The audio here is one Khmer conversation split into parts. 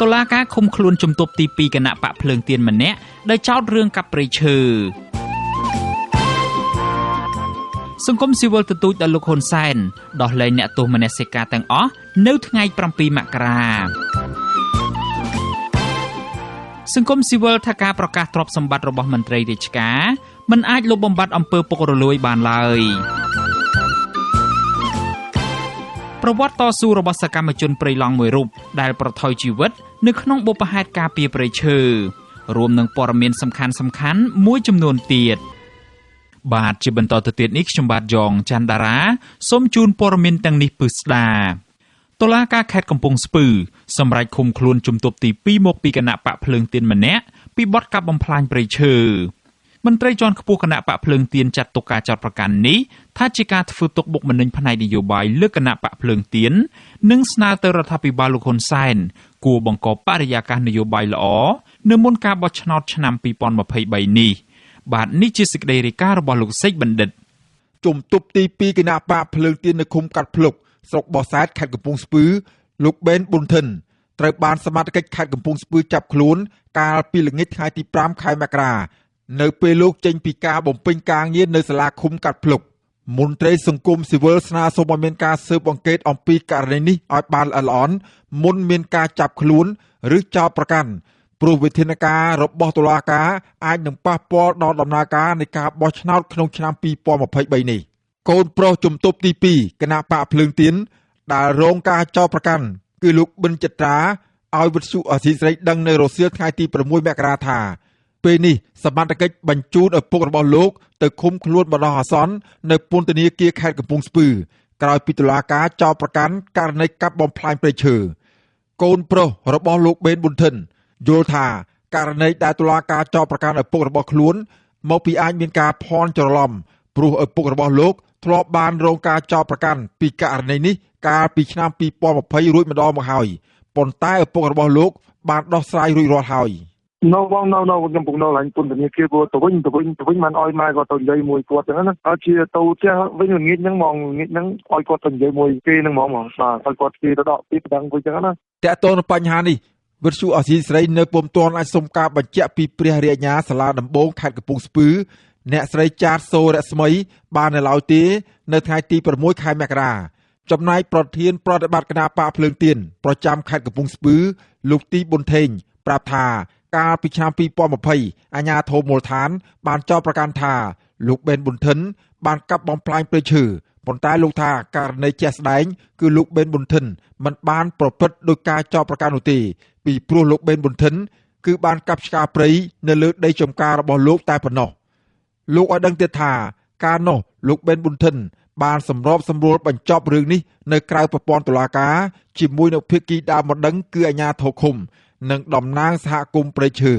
តុលាការឃុំខ្លួនជំទប់ទី2គណបក្សភ្លើងទៀនម្នាក់ដោយចោទរឿងកាប់ព្រៃឈើសង្គមស៊ីវិលទទូចដល់លោកហ៊ុនសែនដោះលែងអ្នកទោសមនសិការទាំងអស់នៅថ្ងៃ7មករាសង្គមស៊ីវិលថាការប្រកាសទ្រព្យសម្បត្តិរបស់មន្ត្រីរាជការមិនអាចលុបបំបាត់អំពើពុករលួយបានឡើយប្រវត្តិតស៊ូរបស់សកម្មជនព្រៃឡង់មួយរូបដែលប្រថុយជីវិតនៅក្នុងបុព្វហេតុការពារព្រៃឈើរួមនឹងព័ត៌មានសំខាន់ៗមួយចំនួនទៀតបាទជាបន្តទៅទៀតនេះខ្ញុំបាទយ៉ងច័ន្ទដារាសូមជូនព័ត៌មានទាំងនេះពិស្ដាតុលាការខេត្តកំពង់ស្ពឺសម្រេចឃុំខ្លួនជំទប់ទី2មកពីគណបក្សភ្លើងទៀនម្នាក់ពីបទកាប់បំផ្លាញព្រៃឈើមន្ត្រីជាន់ខ្ពស់គណបក្សភ្លើងទៀនចាត់ទុកការចោទប្រកាន់នេះថាជាការធ្វើទុកបុកម្នេញផ្នែកនយោបាយលើគណបក្សភ្លើងទៀននិងស្នើទៅរដ្ឋាភិបាលលោកហ៊ុនសែនគួរបង្កបរិយាកាសនយោបាយល្អនៅមុនការបោះឆ្នោតឆ្នាំ2023នេះបាទនេះជាសេចក្តីរាយការណ៍របស់លោកសេកបណ្ឌិតជំទប់ទី2គណបក្សភ្លើងទៀននៅឃុំកាត់ភ្លុកស្រុកបោះសែតខេត្តកំពង់ស្ពឺលោកបេនប៊ុនធិនត្រូវបានសមត្ថកិច្ចខេត្តកំពង់ស្ពឺចាប់ខ្លួនកាលពីល្ងាចថ្ងៃទី5ខែមករានៅពេលលោកចេញពីការបំពេញការងារនៅសាលាឃុំកាត់ភ្លុកមន្ត្រីសង្គមស៊ីវិលស្នើសុំឲ្យមានការស៊ើបអង្កេតអំពីករណីនេះឲ្យបានល្អិតល្អន់មុនមានការចាប់ខ្លួនឬចោទប្រកាន់ព្រោះវិធានការរបស់តុលាការអាចនឹងប៉ះពាល់ដល់ដំណើរការនៃការបោះឆ្នោតក្នុងឆ្នាំ2023នេះកូនប្រុសជំទប់ទី2គណបក្សភ្លើងទៀនដែលរងការចោទប្រកាន់គឺលោកប៊ិនចិត្រាឲ្យវិទ្យុអាស៊ីសេរីដឹងនៅរសៀលថ្ងៃទី6មករាថាពេលនេះសមត្ថកិច្ចបញ្ជូនឪពុករបស់លោកទៅឃុំខ្លួនបណ្ដោះអាសន្ននៅពន្ធនាគារខេត្តកំពង់ស្ពឺក្រោយពីតុលាការចោទប្រកាន់ករណីកាប់បំផ្លាញព្រៃឈើកូនប្រុសរបស់លោកបេនប៊ុនធិនយល់ថាករណីដែលតុលាការចោទប្រកាន់ឪពុករបស់ខ្លួនមកពីអាចមានការភ័ន្តច្រឡំព្រោះឪពុករបស់លោកធ្លាប់បានរងការចោទប្រកាន់ពីករណីនេះកាលពីឆ្នាំ2020រួចម្ដងមកហើយប៉ុន្តែឪពុករបស់លោកបានដោះស្រាយរួចរាល់ហើយនៅបងនៅខ្ញុំពុកនៅឡើងពន្ធនាគារព្រោះទៅវិញបានឲ្យម៉ែគាត់ទៅនិយាយមួយគាត់ចឹងណាហើយជាទៅផ្ទះវិញល្ងាចហ្នឹងហ្មងល្ងាចហ្នឹងឲ្យគាត់ទៅនិយាយមួយគេហ្នឹងហ្មងបាទឲ្យគាត់គេទៅដកពីប្តឹងវិញចឹងណាតើតើនៅបញ្ហានេះវិទ្យុអាស៊ីសេរីនៅពុំទាន់អាចសុំការបញ្ជាក់ពីព្រះរាជអាជ្ញាសាលាដំបងខេត្តកំពង់ស្ពឺអ្នកស្រីចាតសូរស្មីបាននៅឡើយទេនៅថ្ងៃទី6ខែមករាចំណែកប្រធានប្រតិបត្តិគណបក្សភ្លើងទៀនប្រចាំខេត្តកំពង់ស្ពឺលោកទីប៊ុនថេងប្រាប់ថាកាលពីឆ្នាំ2020អាជ្ញាធរមូលដ្ឋានបានចោទប្រកាន់ថាលោកបេនប៊ុនធិនបានកាប់បំផ្លាញព្រៃឈើប៉ុន្តែលោកថាករណីជាក់ស្ដែងគឺលោកបេនប៊ុនធិនមិនបានប្រព្រឹត្តដោយការចោទប្រកាន់នោះទេពីព្រោះលោកបេនប៊ុនធិនគឺបានកាប់ឆ្ការព្រៃនៅលើដីចម្ការរបស់លោកតែប៉ុណ្ណោះលោកឲ្យដឹងទៀតថាកាលនោះលោកបេនប៊ុនធិនបានសម្របសម្រួលបញ្ចប់រឿងនេះនៅក្រៅប្រព័ន្ធតុលាការជាមួយនឹងភាគីដើមបណ្ដឹងគឺអាជ្ញាធរឃុំនិងតំណាងសហគមន៍ព្រៃឈើ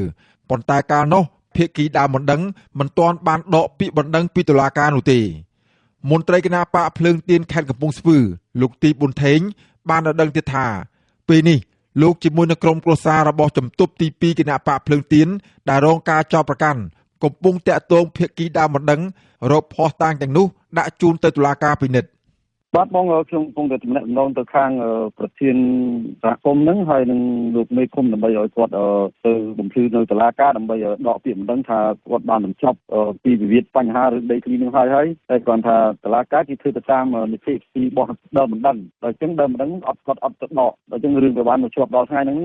ប៉ុន្តែកាលនោះភាគីដើមបណ្ដឹងមិនទាន់បានដកពាក្យបណ្ដឹងពីតុលាការនោះទេមន្ត្រីគណបក្សភ្លើងទៀនខេត្តកំពង់ស្ពឺលោកទីប៊ុនថេងបានឲ្យដឹងទៀតថាពេលនេះលោកជាមួយនឹងក្រុមគ្រួសាររបស់ជំទប់ទី2គណបក្សភ្លើងទៀនដែលរងការចោទប្រកាន់កំពុងតាក់ទងភាគីដើមបណ្ដឹងរកភស្តុតាងទាំងនោះដាក់ជូនទៅតុលាការពិនិត្យបាទបងខ្ញុំកំពុងតែទំនាក់ទំនងទៅខាងប្រធានសហគមន៍ហ្នឹងហើយនឹងលោកមេឃុំដើម្បីឲ្យគាត់ទៅបំភ្លឺនៅតុលាការដើម្បីដកពាក្យបណ្ដឹងថាគាត់បានបញ្ចប់ពីវិវាទបញ្ហារឿងដីធ្លីនឹងហើយតែគាត់ថាតុលាការគេធ្វើទៅតាមនីតិវិធីរបស់ដើមបណ្ដឹងដល់អញ្ចឹងដើមបណ្ដឹងអត់គាត់អត់ទៅដកដល់អញ្ចឹងរឿងវាបានមកជាប់ដល់ថ្ងៃហ្នឹង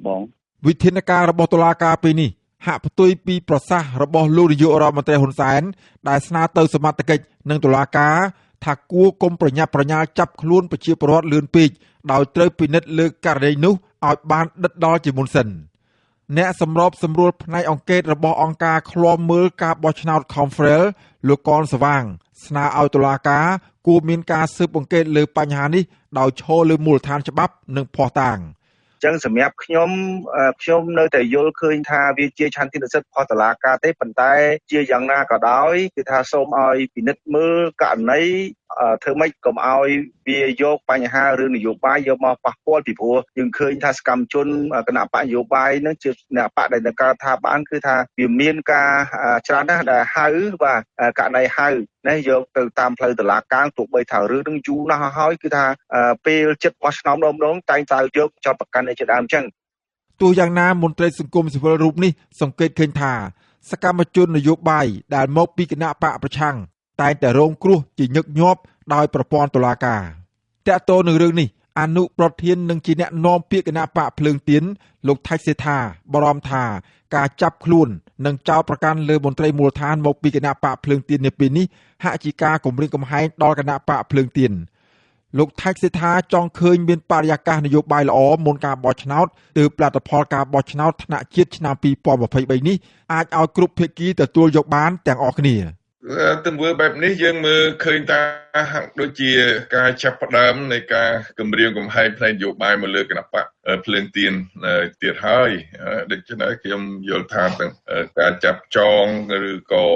បងវិធានការរបស់តុលាការពេលនេះហាក់ផ្ទុយពីប្រសាសន៍របស់លោកនាយករដ្ឋមន្ត្រីហ៊ុនសែនដែលស្នើទៅសមត្ថកិច្ចនិងតុលាការថាគួរកុំប្រញាប់ប្រញាល់ចាប់ខ្លួនប្រជាពលរដ្ឋលឿនពេកដោយត្រូវពិនិត្យលើករណីនោះឲ្យបានដិតដល់ជាមុនសិនអ្នកសម្របសម្រួលផ្នែកអង្កេតរបស់អង្គការឃ្លាំមើលការបោះឆ្នោត Confrel លោកកនសវាងស្នើឲ្យតុលាការគួរមានការស៊ើបអង្កេតលើបញ្ហានេះដោយឈរលើមូលដ្ឋានច្បាប់និងភស្តុតាង ចឹងសម្រាប់ខ្ញុំខ្ញុំនៅតែយល់ឃើញថាវាជាឆន្ទានុសិទ្ធិរបស់តុលាការទេប៉ុន្តែជាយ៉ាងណាក៏ដោយគឺថាសូមឲ្យពិនិត្យមើលករណីធ្វើម៉េចកុំឲ្យវាយកបញ្ហារឿងនយោបាយយកមកប៉ះពាល់ពីព្រោះយើងឃើញថាសកម្មជនគណបក្សនយោបាយនឹងជាអ្នកបកដែលនៅកើតថាបានគឺថាវាមានការច្រើនណាស់ដែលហៅបាទករណីហៅនេះយកទៅតាមផ្លូវតុលាការទោះបីថារឿងនឹងយូរណាស់ហើយគឺថាពេលចិត្តបោះឆ្នោតម្ដងតែងតែយកចោទប្រកាន់ឯជាដើមចឹង ទោះយ៉ាងណាមន្ត្រីសង្គមស៊ីវិលរូបនេះសង្កេតឃើញថាសកម្មជននយោបាយដែលមកពីគណបក្សប្រឆាំងតែងតែរងគ្រោះជាញឹកញាប់ដោយប្រព័ន្ធតុលាការ។ តាក់ទងនឹងរឿងនេះអនុប្រធាននិងជាអ្នកនាំពាក្យគណបក្សភ្លើងទៀនលោកថៃសេដ្ឋាបារម្ភថាការចាប់ខ្លួននិងចោទប្រកាន់លើមន្ត្រីមូលដ្ឋានមកពីគណបក្សភ្លើងទៀននាពេលនេះហាក់ជាការគំរាមកំហែងដល់គណបក្សភ្លើងទៀន។ លោកថៃសេដ្ឋាចង់ឃើញមានបរិយាកាសនយោបាយល្អមុនការបោះឆ្នោតទើបលទ្ធផលការបោះឆ្នោតថ្នាក់ជាតិឆ្នាំ2023នេះអាចឲ្យគ្រប់ភាគីទទួលយកបានទាំងអស់គ្នា។ ទង្វើបែបនេះយើងមើលឃើញថាហាក់ដូចជាការចាប់ផ្ដើមនៃការគំរាមកំហែងផ្នែកនយោបាយមកលើគណបក្សភ្លើងទៀនទៀតហើយដូច្នេះខ្ញុំយល់ថាទាំងការចាប់ចងឬក៏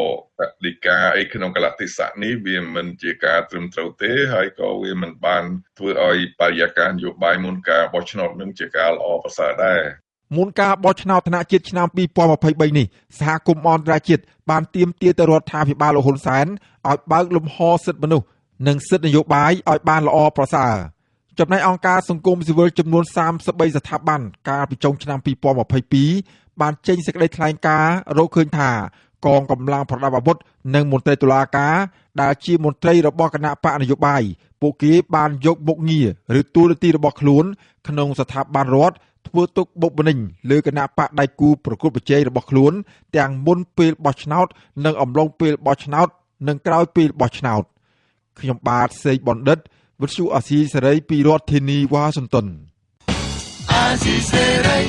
ដីកាអីក្នុងកលៈទេសៈនេះវាមិនជាការត្រឹមត្រូវទេហើយក៏វាមិនបានធ្វើឲ្យបរិយាកាសនយោបាយមុនការបោះឆ្នោតនឹងជាការល្អប្រសើរដែរ។ មុនការបោះឆ្នោតថ្នាក់ជាតិឆ្នាំ2023នេះសហគមន៍អន្តរជាតិបានទាមទារទៅរដ្ឋាភិបាលលោកហ៊ុនសែនឲ្យបើកលំហសិទ្ធិមនុស្សនិងសិទ្ធិនយោបាយឲ្យបានល្អប្រសើរ។ចំណែកអង្គការសង្គមស៊ីវិលចំនួន33ស្ថាប័នកាលពីចុងឆ្នាំ2022បានចេញសេចក្តីថ្លែងការណ៍រកឃើញថាកងកម្លាំងប្រដាប់អាវុធនិងមន្ត្រីតុលាការដែលជាមន្ត្រីរបស់គណបក្សនយោបាយពួកគេបានយកមុខងារឬតួនាទីរបស់ខ្លួនក្នុងស្ថាប័នរដ្ឋធ្វើទុកបុកម្នេញលើគណបក្សដៃគូប្រកួតប្រជែងរបស់ខ្លួនទាំងមុនពេលបោះឆ្នោតនិងអំឡុងពេលបោះឆ្នោតនិងក្រោយពេលបោះឆ្នោតខ្ញុំបាទសេកបណ្ឌិតវិទ្យុអាស៊ីសេរីពីរដ្ឋធានីវ៉ាស៊ីនតោនអាស៊ីសេរី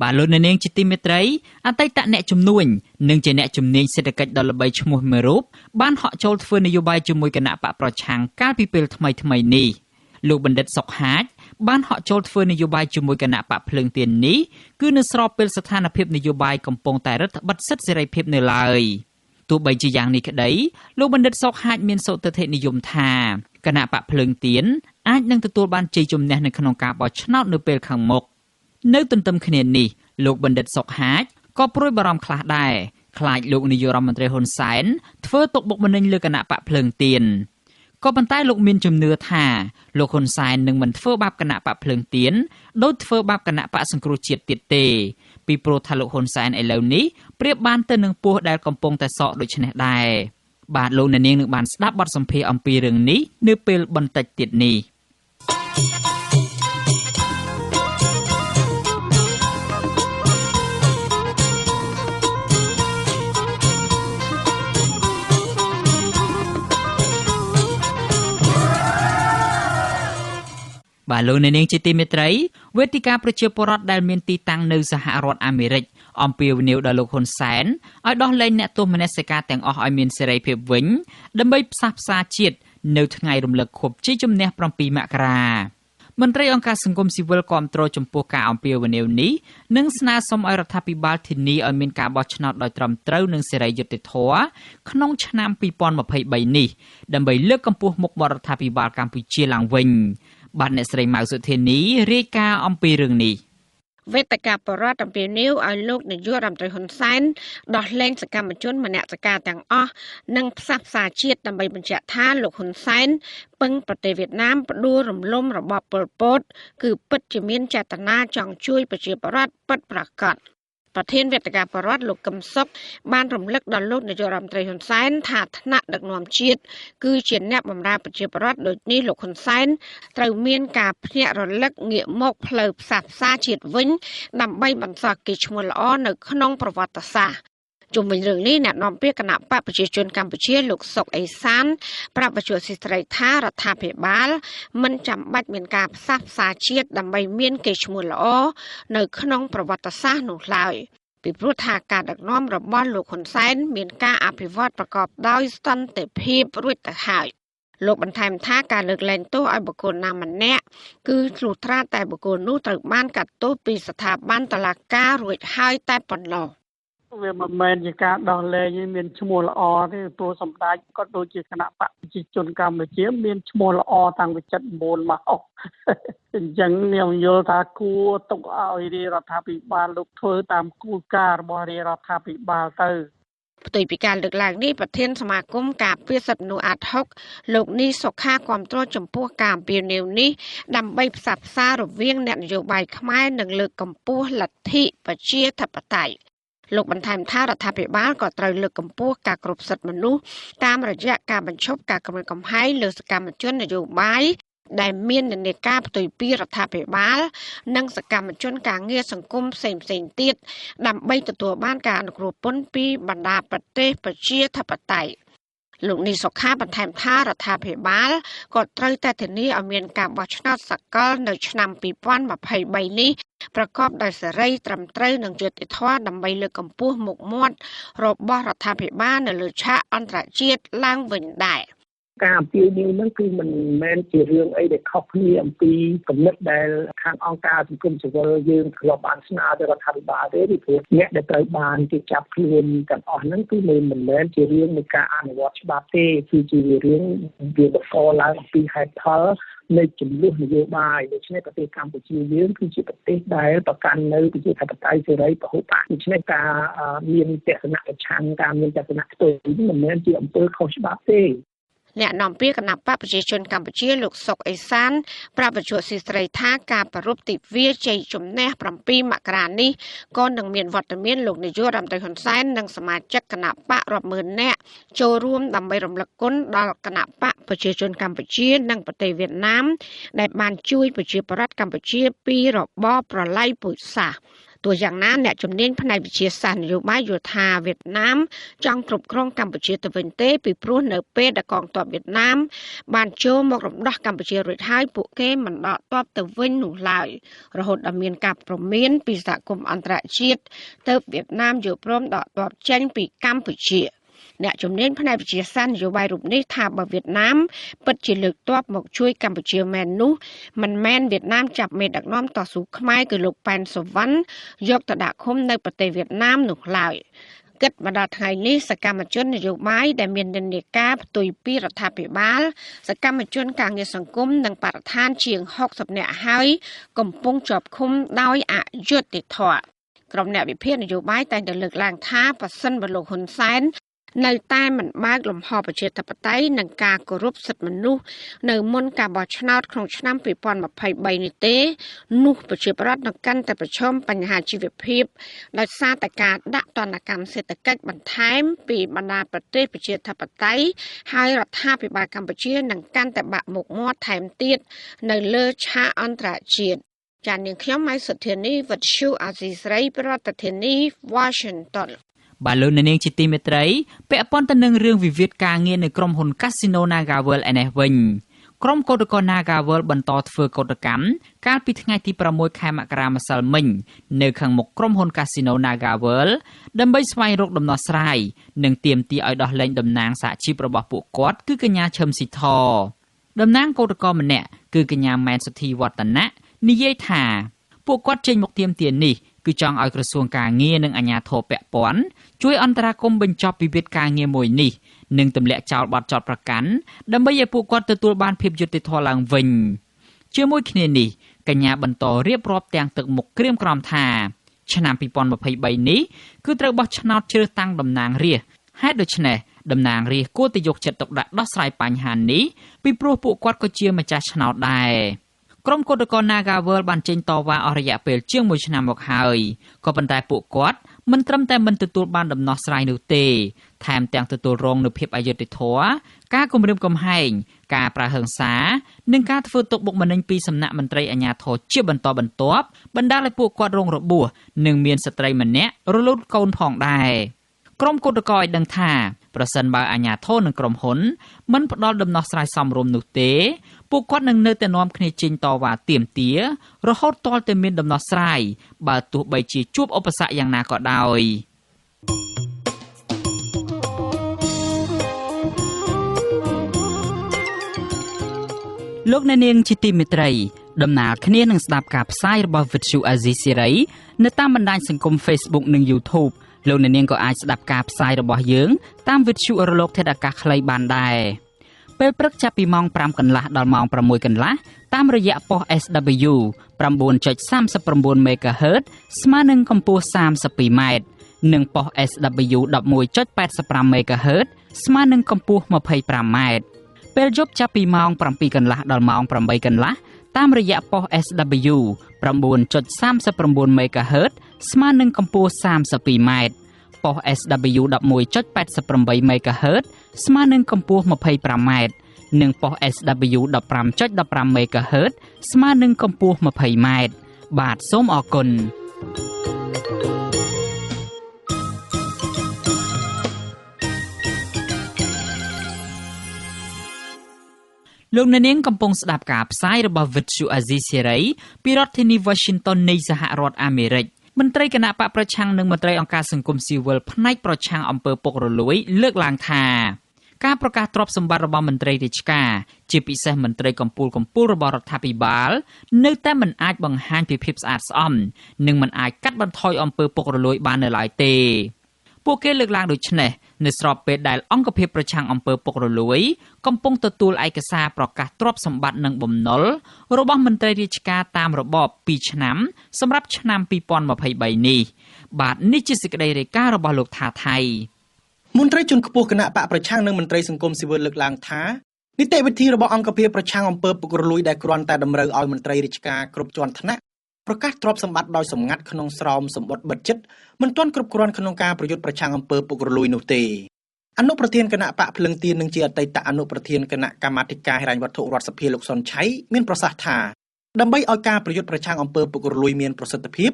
បាទលោកអ្នកនាងជាទីមេត្រីអតីតអ្នកជំនួញនិងជាអ្នកជំនាញសេដ្ឋកិច្ចដ៏ល្បីឈ្មោះមួយរូបបានហក់ចូលធ្វើនយោបាយជាមួយគណបក្សប្រឆាំងកាលពីពេលថ្មីៗនេះលោកបណ្ឌិតសុកហាជបានហក់ចូលធ្វើនយោបាយជាមួយគណបក្សភ្លើងទៀននេះគឺនៅស្របពេលស្ថានភាពនយោបាយកំពុងតែរឹតបន្តឹងសិទ្ធិសេរីភាពនៅឡើយទោះបីជាយ៉ាងនេះក្តីលោកបណ្ឌិតសុកហាជមានសុទិដ្ឋិនិយមថាគណបក្សភ្លើងទៀនអាចនឹងទទួលបានជ័យជំនះនៅក្នុងការបោះឆ្នោតនៅពេលខាងមុខនៅទន្ទឹមគ្នានេះលោកបណ្ឌិតសុកហាជក៏ព្រួយបារម្ភខ្លះដែរខ្លាចលោកនាយករដ្ឋមន្ត្រីហ៊ុនសែនធ្វើទុកបុកម្នេញលើគណបក្សភ្លើងទៀនក៏ប៉ុន្តែលោកមានជំនឿថាលោកហ៊ុនសែននឹងមិនធ្វើបាបគណបក្សភ្លើងទៀនដោយធ្វើបាបគណបក្សសង្គ្រោះជាតិទៀតទេពីព្រោះថាលោកហ៊ុនសែនឥឡូវនេះប្រៀបបានទៅនឹងពស់ដែលកំពុងតែសក់ដូចនេះដែរបាទលោកអ្នកនាងនឹងបានស្ដាប់បទសម្ភាសន៍អំពីរឿងនេះនៅពេលបន្តិចទៀតនេះបាទលោកអ្នកនាងជាទីមេត្រីវេទិកាប្រជាពលរដ្ឋដែលមានទីតាំងនៅសហរដ្ឋអាមេរិកអំពាវនាវដល់លោកហ៊ុនសែនឲ្យដោះលែងអ្នកទោសមនសិការទាំងអស់ឲ្យមានសេរីភាពវិញដើម្បីផ្សះផ្សាជាតិនៅថ្ងៃរំលឹកខួបជ័យជំនះ7មករាមន្ត្រីអង្គការសង្គមស៊ីវិលគាំទ្រចំពោះការអំពាវនាវនេះនិងស្នើសុំឲ្យរដ្ឋាភិបាលធានាឲ្យមានការបោះឆ្នោតដោយត្រឹមត្រូវនិងសេរីយុត្តិធម៌ក្នុងឆ្នាំ2023នេះដើម្បីលើកកម្ពស់មុខមាត់រដ្ឋាភិបាលកម្ពុជាឡើងវិញបាទអ្នកស្រីម៉ៅសុធានីរាយការណ៍អំពីរឿងនេះវេទិកាបរដ្ឋអំពាវនាវឲ្យលោកនាយករដ្ឋមន្ត្រីហ៊ុនសែនដោះលែងសកម្មជនមនសិការទាំងអស់និងផ្សះផ្សាជាតិដើម្បីបញ្ជាក់ថាលោកហ៊ុនសែនពឹងប្រទេសវៀតណាមផ្ដួលរំលំរបបប៉ុលពតគឺពិតជាមានចេតនាចង់ជួយប្រជាពលរដ្ឋពិតប្រាកដប្រធានវេទិកាបរដ្ឋលោកកឹមសុខបានរំលឹកដល់លោកនាយករដ្ឋមន្ត្រីហ៊ុនសែនថាថ្នាក់ដឹកនាំជាតិគឺជាអ្នកបម្រើប្រជាពលរដ្ឋដូចនេះលោកហ៊ុនសែនត្រូវមានការភ្ញាក់រលឹកងាកមកផ្លូវផ្សះផ្សាជាតិវិញដើម្បីបន្សល់កេរ្តិ៍ឈ្មោះល្អនៅក្នុងប្រវត្តិសាស្ត្រជុំវិញរឿងនេះអ្នកនាំពាក្យគណបក្សប្រជាជនកម្ពុជាលោកសុកអេសានប្រាប់វិទ្យុស៊ីស្រីថារដ្ឋាភិបាលមិនចាំបាច់មានការផ្សះផ្សាជាតិដើម្បីមានកេរ្តិ៍ឈ្មោះល្អនៅក្នុងប្រវត្តិសាស្ត្រនោះឡើយពីព្រោះថាការដឹកនាំរបស់លោកហ៊ុនសែនមានការអភិវឌ្ឍប្រកបដោយសន្តិភាពរួចទៅហើយលោកបន្ថែមថាការលើកលែងទោសឲ្យបុគ្គលណាម្នាក់គឺលុះត្រាតែបុគ្គលនោះត្រូវបានកាត់ទោសពីស្ថាប័នតុលាការរួចហើយតែប៉ុណ្ណោះវាមិនមែនជាការដោះលែងមានឈ្មោះល្អទេព្រោះសម្ដេចក៏ដូចជាគណបក្សប្រជាជនកម្ពុជាមានឈ្មោះល្អតាំងពី79មកអញ្ចឹងខ្ញុំយល់ថាគួរទុកឲ្យរាជរដ្ឋាភិបាលលោកធ្វើតាមគោលការណ៍របស់រាជរដ្ឋាភិបាលទៅ ផ្ទុយពីការលើកឡើងនេះប្រធានសមាគមការពារសិទ្ធិមនុស្សអាដហុកលោកនីសុខាគាំទ្រចំពោះការអំពាវនាវនេះដើម្បីផ្សះផ្សារវាងអ្នកនយោបាយខ្មែរនិងលើកកម្ពស់លទ្ធិប្រជាធិបតេយ្យលោកបន្ថែមថារដ្ឋាភិបាលក៏ត្រូវលើកកម្ពស់ការគោរពសិទ្ធិមនុស្សតាមរយៈការបញ្ឈប់ការគំរាមកំហែងលើសកម្មជននយោបាយដែលមាននិន្នាការផ្ទុយពីរដ្ឋាភិបាលនិងសកម្មជនការងារសង្គមផ្សេងៗទៀតដើម្បីទទួលបានការអនុគ្រោះពន្ធពីបណ្ដាប្រទេសប្រជាធិបតេយ្យលោកនីសុខាបន្ថែមថារដ្ឋាភិបាលក៏ត្រូវតែធានាឲ្យមានការបោះឆ្នោតសកលនៅឆ្នាំ2023នេះប្រកបដោយសេរីត្រឹមត្រូវនិងយុត្តិធម៌ដើម្បីលើកកម្ពស់មុខមាត់របស់រដ្ឋាភិបាលនៅលើឆាកអន្តរជាតិឡើងវិញដែរការអំពាវនាវហ្នឹងគឺមិនមែនជារឿងអីដែលខុសគ្នាអំពីគំនិតដែលខាងអង្គការសង្គមស៊ីវិលយើងធ្លាប់បានស្នើទៅរដ្ឋាភិបាលទេពីព្រោះអ្នកដែលត្រូវបានគេចាប់ខ្លួនទាំងអស់ហ្នឹងគឺមិនមែនជារឿងនៃការអនុវត្តច្បាប់ទេគឺជារឿងវាបង្កឡើងអំពីហេតុផលនៃចំនួននយោបាយដូច្នេះប្រទេសកម្ពុជាយើងគឺជាប្រទេសដែលប្រកាន់នៅប្រជាធិបតេយ្យសេរីពហុបក្សដូច្នេះការមានទស្សនៈប្រឆាំងការមានទស្សនៈផ្ទុយមិនមែនជាអំពើខុសច្បាប់ទេអ្នកនាំពាក្យគណបក្សប្រជាជនកម្ពុជាលោកសុកអេសានប្រាប់វិទ្យុស៊ីស្រីថាការប្រារព្ធទិវាជ័យជំនះ7មករានេះក៏នឹងមានវត្តមានលោកនាយករដ្ឋមន្ត្រីហ៊ុនសែននិងសមាជិកគណបក្សរាប់ម៉ឺននាក់ចូលរួមដើម្បីរំលឹកគុណដល់គណបក្សប្រជាជនកម្ពុជានិងប្រទេសវៀតណាមដែលបានជួយប្រជាពលរដ្ឋកម្ពុជាពីរបបប្រល័យពូជសាសន៍ទោះយ៉ាងណាអ្នកជំនាញផ្នែកវិទ្យាសាស្ត្រនយោបាយយល់ថាវៀតណាមចង់គ្រប់គ្រងកម្ពុជាទៅវិញទេពីព្រោះនៅពេលដែលកងទ័ពវៀតណាមបានចូលមករំដោះកម្ពុជារួចហើយពួកគេមិនដកទ័ពទៅវិញនោះឡើយរហូតដល់មានការព្រមានពីសហគមន៍អន្តរជាតិទៅវៀតណាមយល់ព្រមដកទ័ពចេញពីកម្ពុជាអ្នកជំនាញផ្នែកវិទ្យាសាស្ត្រនយោបាយរូបនេះថាបើវៀតណាមពិតជាលើកទ័ពមកជួយកម្ពុជាមែននោះមិនមែនវៀតណាមចាប់មេដឹកនាំតស៊ូខ្មែរគឺលោកប៉ែនសុវណ្ណយកទៅដាក់ឃុំនៅប្រទេសវៀតណាមនោះឡើយគិតមកដល់ថ្ងៃនេះសកម្មជននយោបាយដែលមាននិន្នាការផ្ទុយពីរដ្ឋាភិបាលសកម្មជនការងារសង្គមនិងបរិស្ថានជាង60នាក់ហើយកំពុងជាប់ឃុំដោយអយុត្តិធម៌ក្រុមអ្នកវិភាគនយោបាយតែងតែលើកឡើងថាប្រសិនបើលោកហ៊ុនសែននៅតែមិនបើកលំហប្រជាធិបតេយ្យនិងការគោរពសិទ្ធិមនុស្សនៅមុនការបោះឆ្នោតក្នុងឆ្នាំ2023នេះទេនោះប្រជាពលរដ្ឋនឹងកាន់តែប្រឈមបញ្ហាជីវភាពដោយសារតែការដាក់ទណ្ឌកម្មសេដ្ឋកិច្ចបន្ថែមពីបណ្ដាប្រទេសប្រជាធិបតេយ្យហើយរដ្ឋាភិបាលកម្ពុជានឹងកាន់តែបាក់មុខមាត់ថែមទៀតនៅលើឆាកអន្តរជាតិចា៎នាងខ្ញុំម៉ៃសុធានីវុទ្ធុអាស៊ីសេរីប្រធានាធិបតី Washington បាទលោកអ្នកនាងជាទីមេត្រីពាក់ព័ន្ធទៅនឹងរឿងវិវាទការងារនៅក្រុមហ៊ុន Casino NagaWorld ឯនេះវិញក្រុមកោតក្រ NagaWorld បន្តធ្វើកោតកម្មកាលពីថ្ងៃទី6ខែមករាម្សិលមិញនៅខាងមុខក្រុមហ៊ុន Casino NagaWorld ដើម្បីស្វែងរកដំណោះស្រាយនិងទាមទារឲ្យដោះលែងតំណាងសហជីពរបស់ពួកគាត់គឺកញ្ញាឈឹមស៊ីធតំណាងកោតក្រម្នាក់គឺកញ្ញាម៉ែនសុធីវឌ្ឍនៈនិយាយថាពួកគាត់ចេញមកទាមទារនេះគឺចង់ឲ្យក្រសួងការងារនិងអាជ្ញាធរពាក់ព័ន្ធជួយអន្តរាគមន៍បញ្ចប់វិវាទការងារមួយនេះនិងទម្លាក់ចោលបទចោទប្រកាន់ដើម្បីឲ្យពួកគាត់ទទួលបានភាពយុត្តិធម៌ឡើងវិញជាមួយគ្នានេះកញ្ញាបន្តរៀបរាប់ទាំងទឹកមុខក្រៀមក្រំថាឆ្នាំ2023នេះគឺត្រូវបោះឆ្នោតជ្រើសតាំងតំណាងរាស្ត្រហេតុដូច្នេះតំណាងរាស្ត្រគួរតែយកចិត្តទុកដាក់ដោះស្រាយបញ្ហានេះពីព្រោះពួកគាត់ក៏ជាម្ចាស់ឆ្នោតដែរក្រុមកោតក្រ NagaWorld បានចេញតវ៉ាអស់រយៈពេលជាង1ឆ្នាំមកហើយក៏ប៉ុន្តែពួកគាត់មិនត្រឹមតែមិនទទួលបានដំណោះស្រាយនោះទេថែមទាំងទទួលរងនូវភាពអយុត្តិធម៌ការគំរាមកំហែងការប្រើហិង្សានិងការធ្វើទុក្ខបុកម្នេញពីសំណាក់មន្ត្រីអាជ្ញាធរជាបន្តបន្ទាប់បណ្ដាលឲ្យពួកគាត់រងរបួសនិងមានស្ត្រីម្នាក់រលូតកូនផងដែរក្រុមកោតក្រឲ្យដឹងថាប្រសិនបើអាជ្ញាធរនិងក្រុមហ៊ុនមិនផ្ដល់ដំណោះស្រាយសមរម្យនោះទេពួកគាត់នឹងនៅតែនាំគ្នាចេញតវ៉ាទាមទាររហូតទាល់តែមានដំណោះស្រាយបើទោះបីជាជួបឧបសគ្គយ៉ាងណាក៏ដោយលោកអ្នកនាងជាទីមេត្រីដំណើរគ្នានឹងស្ដាប់ការផ្សាយរបស់វិទ្យុអាស៊ីសេរីនៅតាមបណ្ដាញសង្គម Facebook និង YouTube លោកអ្នកនាងក៏អាចស្ដាប់ការផ្សាយរបស់យើងតាមវិទ្យុរលកធាតុអាកាសខ្លីបានដែរពេលព្រឹកចាប់ពីម៉ោង5កន្លះដល់ម៉ោង6កន្លះតាមរយៈប៉ុស SW 9.39 MHz ស្មើនឹងកម្ពស់ 32m និងប៉ុស SW 11.85 MHz ស្មើនឹងកម្ពស់ 25m ពេលយប់ចាប់ពីម៉ោង7កន្លះដល់ម៉ោង8កន្លះតាមរយៈប៉ុស SW 9.39 MHz ស្មើនឹងកម្ពស់ 32m ប៉ុស SW 11.88 MHz ស្មើនឹងកម្ពស់ 25m និងប៉ុស SW 15.15 MHz ស្មើនឹងកម្ពស់ 20m បាទសូមអរគុណលោកអ្នកនាងកំពុងស្ដាប់ការផ្សាយរបស់វិទ្យុអាស៊ីសេរីពីរដ្ឋធានី Washington នៃសហរដ្ឋអាមេរិកមន្ត្រីគណបក្សប្រឆាំងនិងមន្ត្រីអង្គការសង្គមស៊ីវិលផ្នែកប្រឆាំងអំពើពុករលួយលើកឡើងថាការប្រកាសទ្រព្យសម្បត្តិរបស់មន្ត្រីរាជការជាពិសេសមន្ត្រីកំពូលៗរបស់រដ្ឋាភិបាលនៅតែមិនអាចបង្ហាញពីភាពស្អាតស្អំនិងមិនអាចកាត់បន្ថយអំពើពុករលួយបាននៅឡើយទេពួកគេលើកឡើងដូចនេះនៅស្របពេលដែលអង្គភាពប្រឆាំងអំពើពុករលួយកំពុងទទួលឯកសារប្រកាសទ្រព្យសម្បត្តិនិងបំណុលរបស់មន្ត្រីរាជការតាមរបប2ឆ្នាំសម្រាប់ឆ្នាំ2023នេះបាទនេះជាសេចក្តីរាយការណ៍របស់លោកថាថៃមន្ត្រីជាន់ខ្ពស់គណៈបកប្រឆាំងនិងមន្ត្រីសង្គមស៊ីវិលលើកឡើងថានីតិវិធីរបស់អង្គភាពប្រឆាំងអំពើពុករលួយដែលគ្រាន់តែតម្រូវឲ្យមន្ត្រីរាជការគ្រប់ជាន់ថ្នាក់ប្រកាសទ្រព្យសម្បត្តិដោយសម្ងាត់ក្នុងស្រោមសម្បត្តិបិទជិតមិនទាន់គ្រប់គ្រាន់ក្នុងការប្រយុទ្ធប្រឆាំងអំពើពុករលួយនោះទេអនុប្រធានគណៈបកភ្លឹងទៀននិងជាអតីតអនុប្រធានគណៈកម្មាធិការហិរញ្ញវត្ថុរដ្ឋសភាលោកសុនឆៃមានប្រសាសន៍ថាដើម្បីឲ្យការប្រយុទ្ធប្រឆាំងអំពើពុករលួយមានប្រសិទ្ធភាព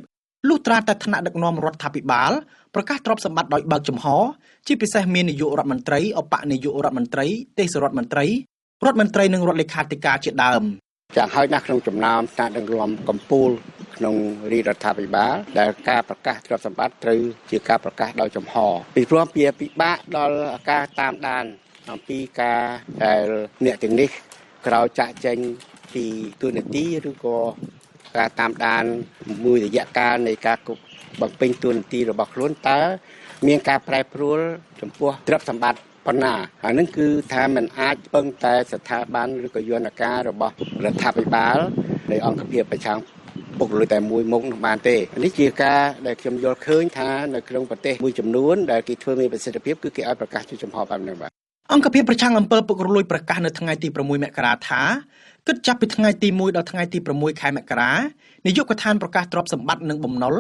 លុះត្រាតែថ្នាក់ដឹកនាំរដ្ឋាភិបាលប្រកាសទ្រព្យសម្បត្តិដោយបើកចំហជាពិសេសមាននាយករដ្ឋមន្ត្រីឧបនាយករដ្ឋមន្ត្រីទេសរដ្ឋមន្ត្រីរដ្ឋមន្ត្រីនិងរដ្ឋលេខាធិការជាដើម យ៉ាងហោចណាស់ក្នុងចំណោមថ្នាក់ដឹកនាំកម្ពុជាក្នុងរាជរដ្ឋាភិបាលដែលការប្រកាសទ្រព្យសម្បត្តិត្រូវជាការប្រកាសដោយចំហពីព្រោះវាពិបាកដល់ការតាមដានអំពីការដែលអ្នកទាំងនេះក្រោយចាក់ចែងពីតួនាទីឬក៏ការតាមដានមួយរយៈកាលនៃការបំពេញតួនាទីរបស់ខ្លួនតើមានការប្រែប្រួលចំពោះទ្រព្យសម្បត្តិប៉ុណ្ណាហើយនឹងគឺថាมันអាចពឹងតែស្ថាប័នឬក៏យន្តការរបស់រដ្ឋាភិបាលនៃអង្គភាពប្រឆាំងពុករលួយតែមួយមុខនោះបានទេនេះជាការដែលខ្ញុំយល់ឃើញថានៅក្នុងប្រទេសមួយចំនួនដែលគេធ្វើមានប្រសិទ្ធភាពគឺគេឲ្យប្រកាសជាចំហបែបនេះបាទអង្គភាពប្រឆាំងអំពើពុករលួយប្រកាសនៅថ្ងៃទី6មករាថាគិតចាប់ពីថ្ងៃទី1ដល់ថ្ងៃទី6ខែមករានាយកដ្ឋានប្រកាសទ្រព្យសម្បត្តិនិងបំណុល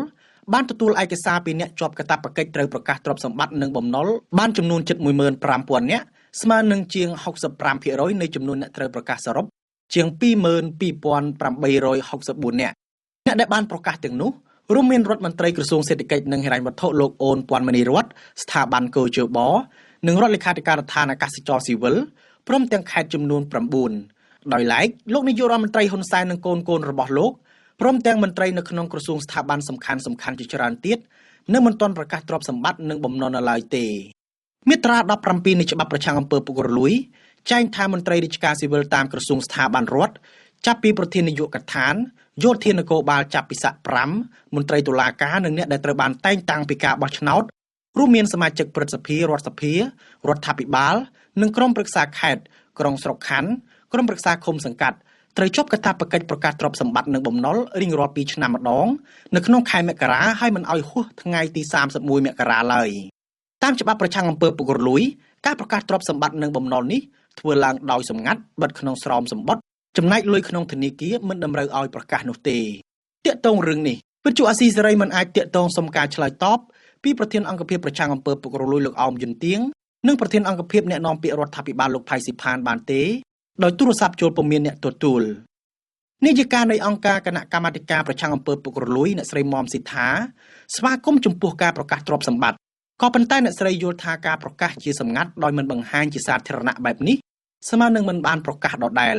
បានទទួលឯកសារពីអ្នកជាប់កាតព្វកិច្ចត្រូវប្រកាសទ្រព្យសម្បត្តិនិងបំណុលបានចំនួនជិត 15,000 នាក់ស្មើនឹងជាង 65% នៃចំនួនអ្នកត្រូវប្រកាសសរុបជាង 22,864 នាក់អ្នកដែលបានប្រកាសទាំងនោះរួមមានរដ្ឋមន្ត្រីក្រសួងសេដ្ឋកិច្ចនិងហិរញ្ញវត្ថុលោកអូនពាន់មនីរតស្ថាប័នកជបនិងរដ្ឋលេខាធិការដ្ឋានអាកាសចរស៊ីវិលព្រមទាំងខេត្តចំនួន9ដោយឡែកលោកនាយករដ្ឋមន្ត្រីហ៊ុនសែននិងកូនៗរបស់លោកព្រមទាំងមន្ត្រីនៅក្នុងក្រសួងស្ថាប័នសំខាន់ៗជាច្រើនទៀតនៅមិនទាន់ប្រកាសទ្រព្យសម្បត្តិនិងបំណុលនៅឡើយទេមាត្រា17នៃច្បាប់ប្រឆាំងអំពើពុករលួយចែងថាមន្ត្រីរាជការស៊ីវិលតាមក្រសួងស្ថាប័នរដ្ឋចាប់ពីប្រធាននាយកដ្ឋានយោធានគរបាលចាប់ពីស័ក្តិ5មន្ត្រីតុលាការនិងអ្នកដែលត្រូវបានតែងតាំងពីការបោះឆ្នោតរួមមានសមាជិកព្រឹទ្ធសភារដ្ឋសភារដ្ឋាភិបាលនិងក្រុមប្រឹក្សាខេត្តក្រុងស្រុកខណ្ឌក្រុមប្រឹក្សាឃុំសង្កាត់ត្រូវជាប់កាតព្វកិច្ចប្រកាសទ្រព្យសម្បត្តិនិងបំណុលរៀងរាល់2ឆ្នាំម្ដងនៅក្នុងខែមករាហើយមិនឲ្យហួសថ្ងៃទី31មករាឡើយតាមច្បាប់ប្រឆាំងអំពើពុករលួយការប្រកាសទ្រព្យសម្បត្តិនិងបំណុលនេះធ្វើឡើងដោយសម្ងាត់បិទក្នុងស្រោមសម្បត្តិចំណែកលុយក្នុងធនាគារមិនតម្រូវឲ្យប្រកាសនោះទេទាក់ទងរឿងនេះវិទ្យុអាស៊ីសេរីមិនអាចទាក់ទងសុំការឆ្លើយតបពីប្រធានអង្គភាពប្រឆាំងអំពើពុករលួយលោកអោមយុនទៀងនិងប្រធានអង្គភាពអ្នកនាំពាក្យរដ្ឋាភិបាលលោកផៃស៊ីផានបានទេដោយទូរស័ព្ទចូលពុំមានអ្នកទទួលនាយិកានៃអង្គការគណៈកម្មាធិការប្រឆាំងអំពើពុករលួយអ្នកស្រីមុំស៊ីថាស្វាគមន៍ចំពោះការប្រកាសទ្រព្យសម្បត្តិក៏ប៉ុន្តែអ្នកស្រីយល់ថាការប្រកាសជាសម្ងាត់ដោយមិនបង្ហាញជាសាធារណៈបែបនេះស្មើនឹងមិនបានប្រកាសដដែល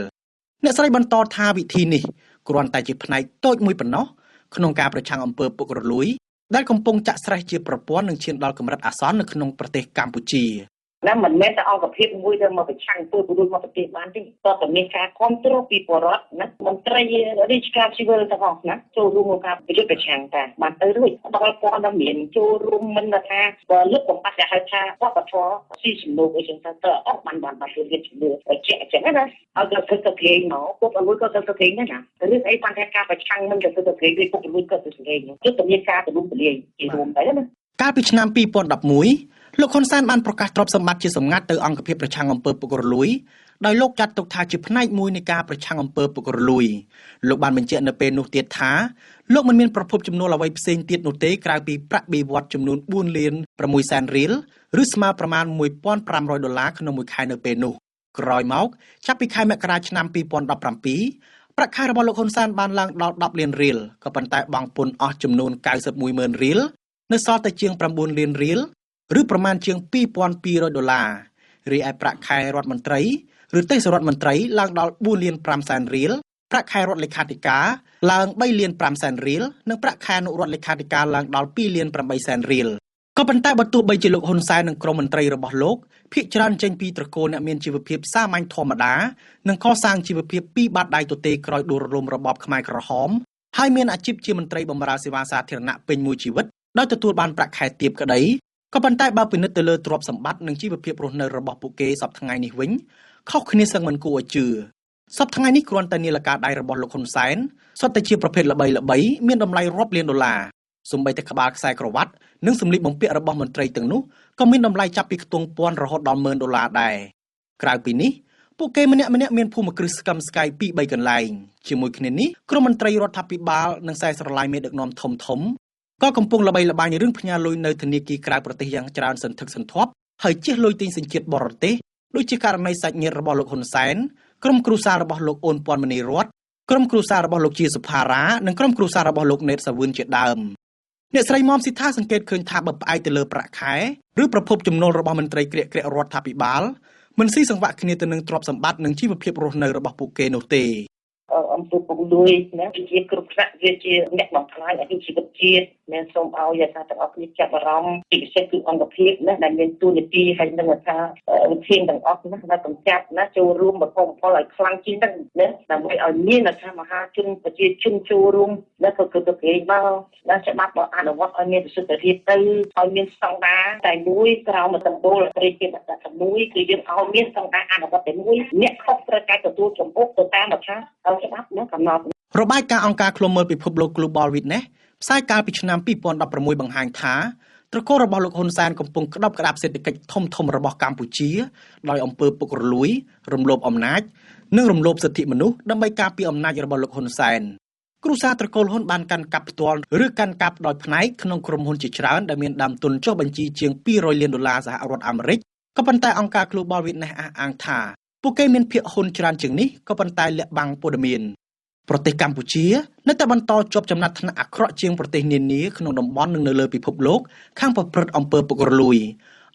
អ្នកស្រីបន្តថាវិធីនេះគ្រាន់តែជាផ្នែកតូចមួយប៉ុណ្ណោះក្នុងការប្រឆាំងអំពើពុករលួយដែលកំពុងចាក់ស្រេះជាប្រព័ន្ធនិងឈានដល់កម្រិតអាសន្ននៅក្នុងប្រទេសកម្ពុជាណាមិនមែនតែអង្គភាពមួយទៅមកប្រឆាំងអំពើពុករលួយមកប្រទេសបានទេតើតែមានការគ្រប់គ្រងពីពលរដ្ឋណាមន្ត្រីរាជការស៊ីវិលទាំងអស់ណាចូលរួមក្នុងការប្រយុទ្ធប្រឆាំងតាបានទៅរួចដល់ព័ត៌មានចូលរួមមិនថាបើលុបបំបាត់ដែលហៅថាវប្បធម៌ស៊ីសំណូកអីចឹងទៅអស់បានបានមានជំនឿជាក់ចឹងណាឲ្យទៅធ្វើទៅគេមកពុករលួយក៏ទៅទៅគេដែរណារឿងអីបានថាការប្រឆាំងមិនទៅទៅគេពុករលួយក៏ទៅគេគឺតែមានការទូលំទូលាយជារួមទៅណា កាលពីឆ្នាំ2011លោកហ៊ុនសែនបានប្រកាសទ្រព្យសម្បត្តិជាសម្ងាត់ទៅអង្គភាពប្រឆាំងអំពើពុករលួយដោយលោកចាត់ទុកថាជាផ្នែកមួយនៃការប្រឆាំងអំពើពុករលួយលោកបានបញ្ជាក់នៅពេលនោះទៀតថាលោកមិនមានប្រភពចំណូលអ្វីផ្សេងទៀតនោះទេក្រៅពីប្រាក់បៀវត្សចំនួន4លាន6សែនរៀលឬស្មើប្រមាណ1500ដុល្លារក្នុងមួយខែនៅពេលនោះក្រោយមកចាប់ពីខែមករាឆ្នាំ2017ប្រាក់ខែរបស់លោកហ៊ុនសែនបានឡើងដល់10លានរៀលក៏ប៉ុន្តែបង់ពន្ធអស់ចំនួន910,000រៀលនៅសល់តែជាង9លានរៀលឬប្រមាណជាង2200ដុល្លាររីឯប្រាក់ខែរដ្ឋមន្ត្រីឬទេសរដ្ឋមន្ត្រីឡើងដល់4លាន5សែនរៀលប្រាក់ខែរដ្ឋលេខាធិការឡើង3លាន5សែនរៀលនិងប្រាក់ខែអនុរដ្ឋលេខាធិការឡើងដល់2លាន8សែនរៀលក៏ប៉ុន្តែបើទោះបីជាលោកហ៊ុនសែននិងក្រុមមន្ត្រីរបស់លោកភាគច្រើនចេញពីត្រកូលអ្នកមានជីវភាពសាមញ្ញធម្មតានិងកសាងជីវភាពពីបាតដៃទទេក្រោយដួលរលំរបបខ្មែរក្រហមហើយមានអាជីពជាមន្ត្រីបម្រើសេវាសាធារណៈពេញមួយជីវិតដោយទទួលបានប្រាក់ខែទាបក្តីក៏ប៉ុន្តែបើពិនិត្យទៅលើទ្រព្យសម្បត្តិនិងជីវភាពរស់នៅរបស់ពួកគេសប្តាហ៍ថ្ងៃនេះវិញខុសគ្នាសឹងមិនគួរឲ្យជឿសប្តាហ៍ថ្ងៃនេះគ្រាន់តែនាឡិកាដៃរបស់លោកហ៊ុនសែនសុទ្ធតែជាប្រភេទល្បីៗមានតម្លៃរាប់លានដុល្លារសូម្បីតែក្បាលខ្សែក្រវ៉ាត់និងសម្លៀកបំពាក់របស់មន្ត្រីទាំងនោះក៏មានតម្លៃចាប់ពីខ្ទង់ពាន់រហូតដល់10000ដុល្លារដែរក្រៅពីនេះពួកគេម្នាក់ៗមានភូមិគ្រឹះស្កឹមស្កាយ2 3កន្លែងជាមួយគ្នានេះក្រុមមន្ត្រីរដ្ឋាភិបាលនិងខ្សែស្រឡាយមេដឹកនាំធំធំក៏កំពុងល្បីល្បាញរឿងផ្ញើលុយនៅធនាគារក្រៅប្រទេសយ៉ាងច្រើនសន្ធឹកសន្ធាប់ហើយជះលុយទិញសញ្ជាតិបរទេសដូចជាករណីសាច់ញាតិរបស់លោកហ៊ុនសែនក្រុមគ្រួសាររបស់លោកអូនពាន់មនីរតក្រុមគ្រួសាររបស់លោកជាសុផារ៉ានិងក្រុមគ្រួសាររបស់លោកណេតសាវឿនជាដើមអ្នកស្រីមុំស៊ីថាសង្កេតឃើញថាបើផ្អែកទៅលើប្រាក់ខែឬប្រភពចំណូលរបស់មន្ត្រីក្រាក់ៗរដ្ឋាភិបាលមិនស៊ីសង្វាក់គ្នាទៅនឹងទ្រព្យសម្បត្តិនិងជីវភាពរស់នៅរបស់ពួកគេនោះទេ អំពើពុករលួយណាវាជាគ្រោះថ្នាក់វាជាអ្នកបំផ្លាញអាយុជីវិតជាតិមែនសូមឲ្យថាទាំងអស់គ្នាចាប់អារម្មណ៍ជាពិសេសគឺអង្គភាពណាដែលមានតួនាទីហើយនឹងថាវិធានទាំងអស់ណាដែលកំចាត់ណាចូលរួមបំផុសបំផុលឲ្យខ្លាំងជាងហ្នឹងណាដើម្បីឲ្យមានថាមហាជនប្រជាជនចូលរួមណាក៏គឺទៅគេមកណាច្បាប់បើអនុវត្តឲ្យមានប្រសិទ្ធភាពទៅឲ្យមានស្តង់ដារតែមួយក្រោមដំបូលប្រជាធិបតេយ្យមួយគឺយើងឲ្យមានស្តង់ដារអនុវត្តតែមួយអ្នកខុសត្រូវតែទទួលចំពោះទៅតាមថាច្បាប់ណាកំណត់ របាយការណ៍អង្គការឃ្លាំមើលពិភពលោក Global Witness ផ្សាយកាលពីឆ្នាំ2016បង្ហាញថាត្រកូលរបស់លោកហ៊ុនសែនកំពុងក្តោបក្តាប់សេដ្ឋកិច្ចធំៗរបស់កម្ពុជាដោយអំពើពុករលួយរំលោភអំណាចនិងរំលោភសិទ្ធិមនុស្សដើម្បីការពារអំណាចរបស់លោកហ៊ុនសែនគ្រួសារត្រកូលហ៊ុនបានកាន់កាប់ផ្ទាល់ឬកាន់កាប់ដោយផ្នែកក្នុងក្រុមហ៊ុនជាច្រើនដែលមានដើមទុនចុះបញ្ជីជាង200លានដុល្លារសហរដ្ឋអាមេរិកក៏ប៉ុន្តែអង្គការ Global Witness អះអាងថាពួកគេមានភាគហ៊ុនច្រើនជាងនេះក៏ប៉ុន្តែលាក់បាំងព័ត៌មានប្រទេសកម្ពុជានៅតែបន្តជាប់ចំណាត់ថ្នាក់អាក្រក់ជាងប្រទេសនានាក្នុងតំបន់និងនៅលើពិភពលោកខាងប្រព្រឹត្តអំពើពុករលួយ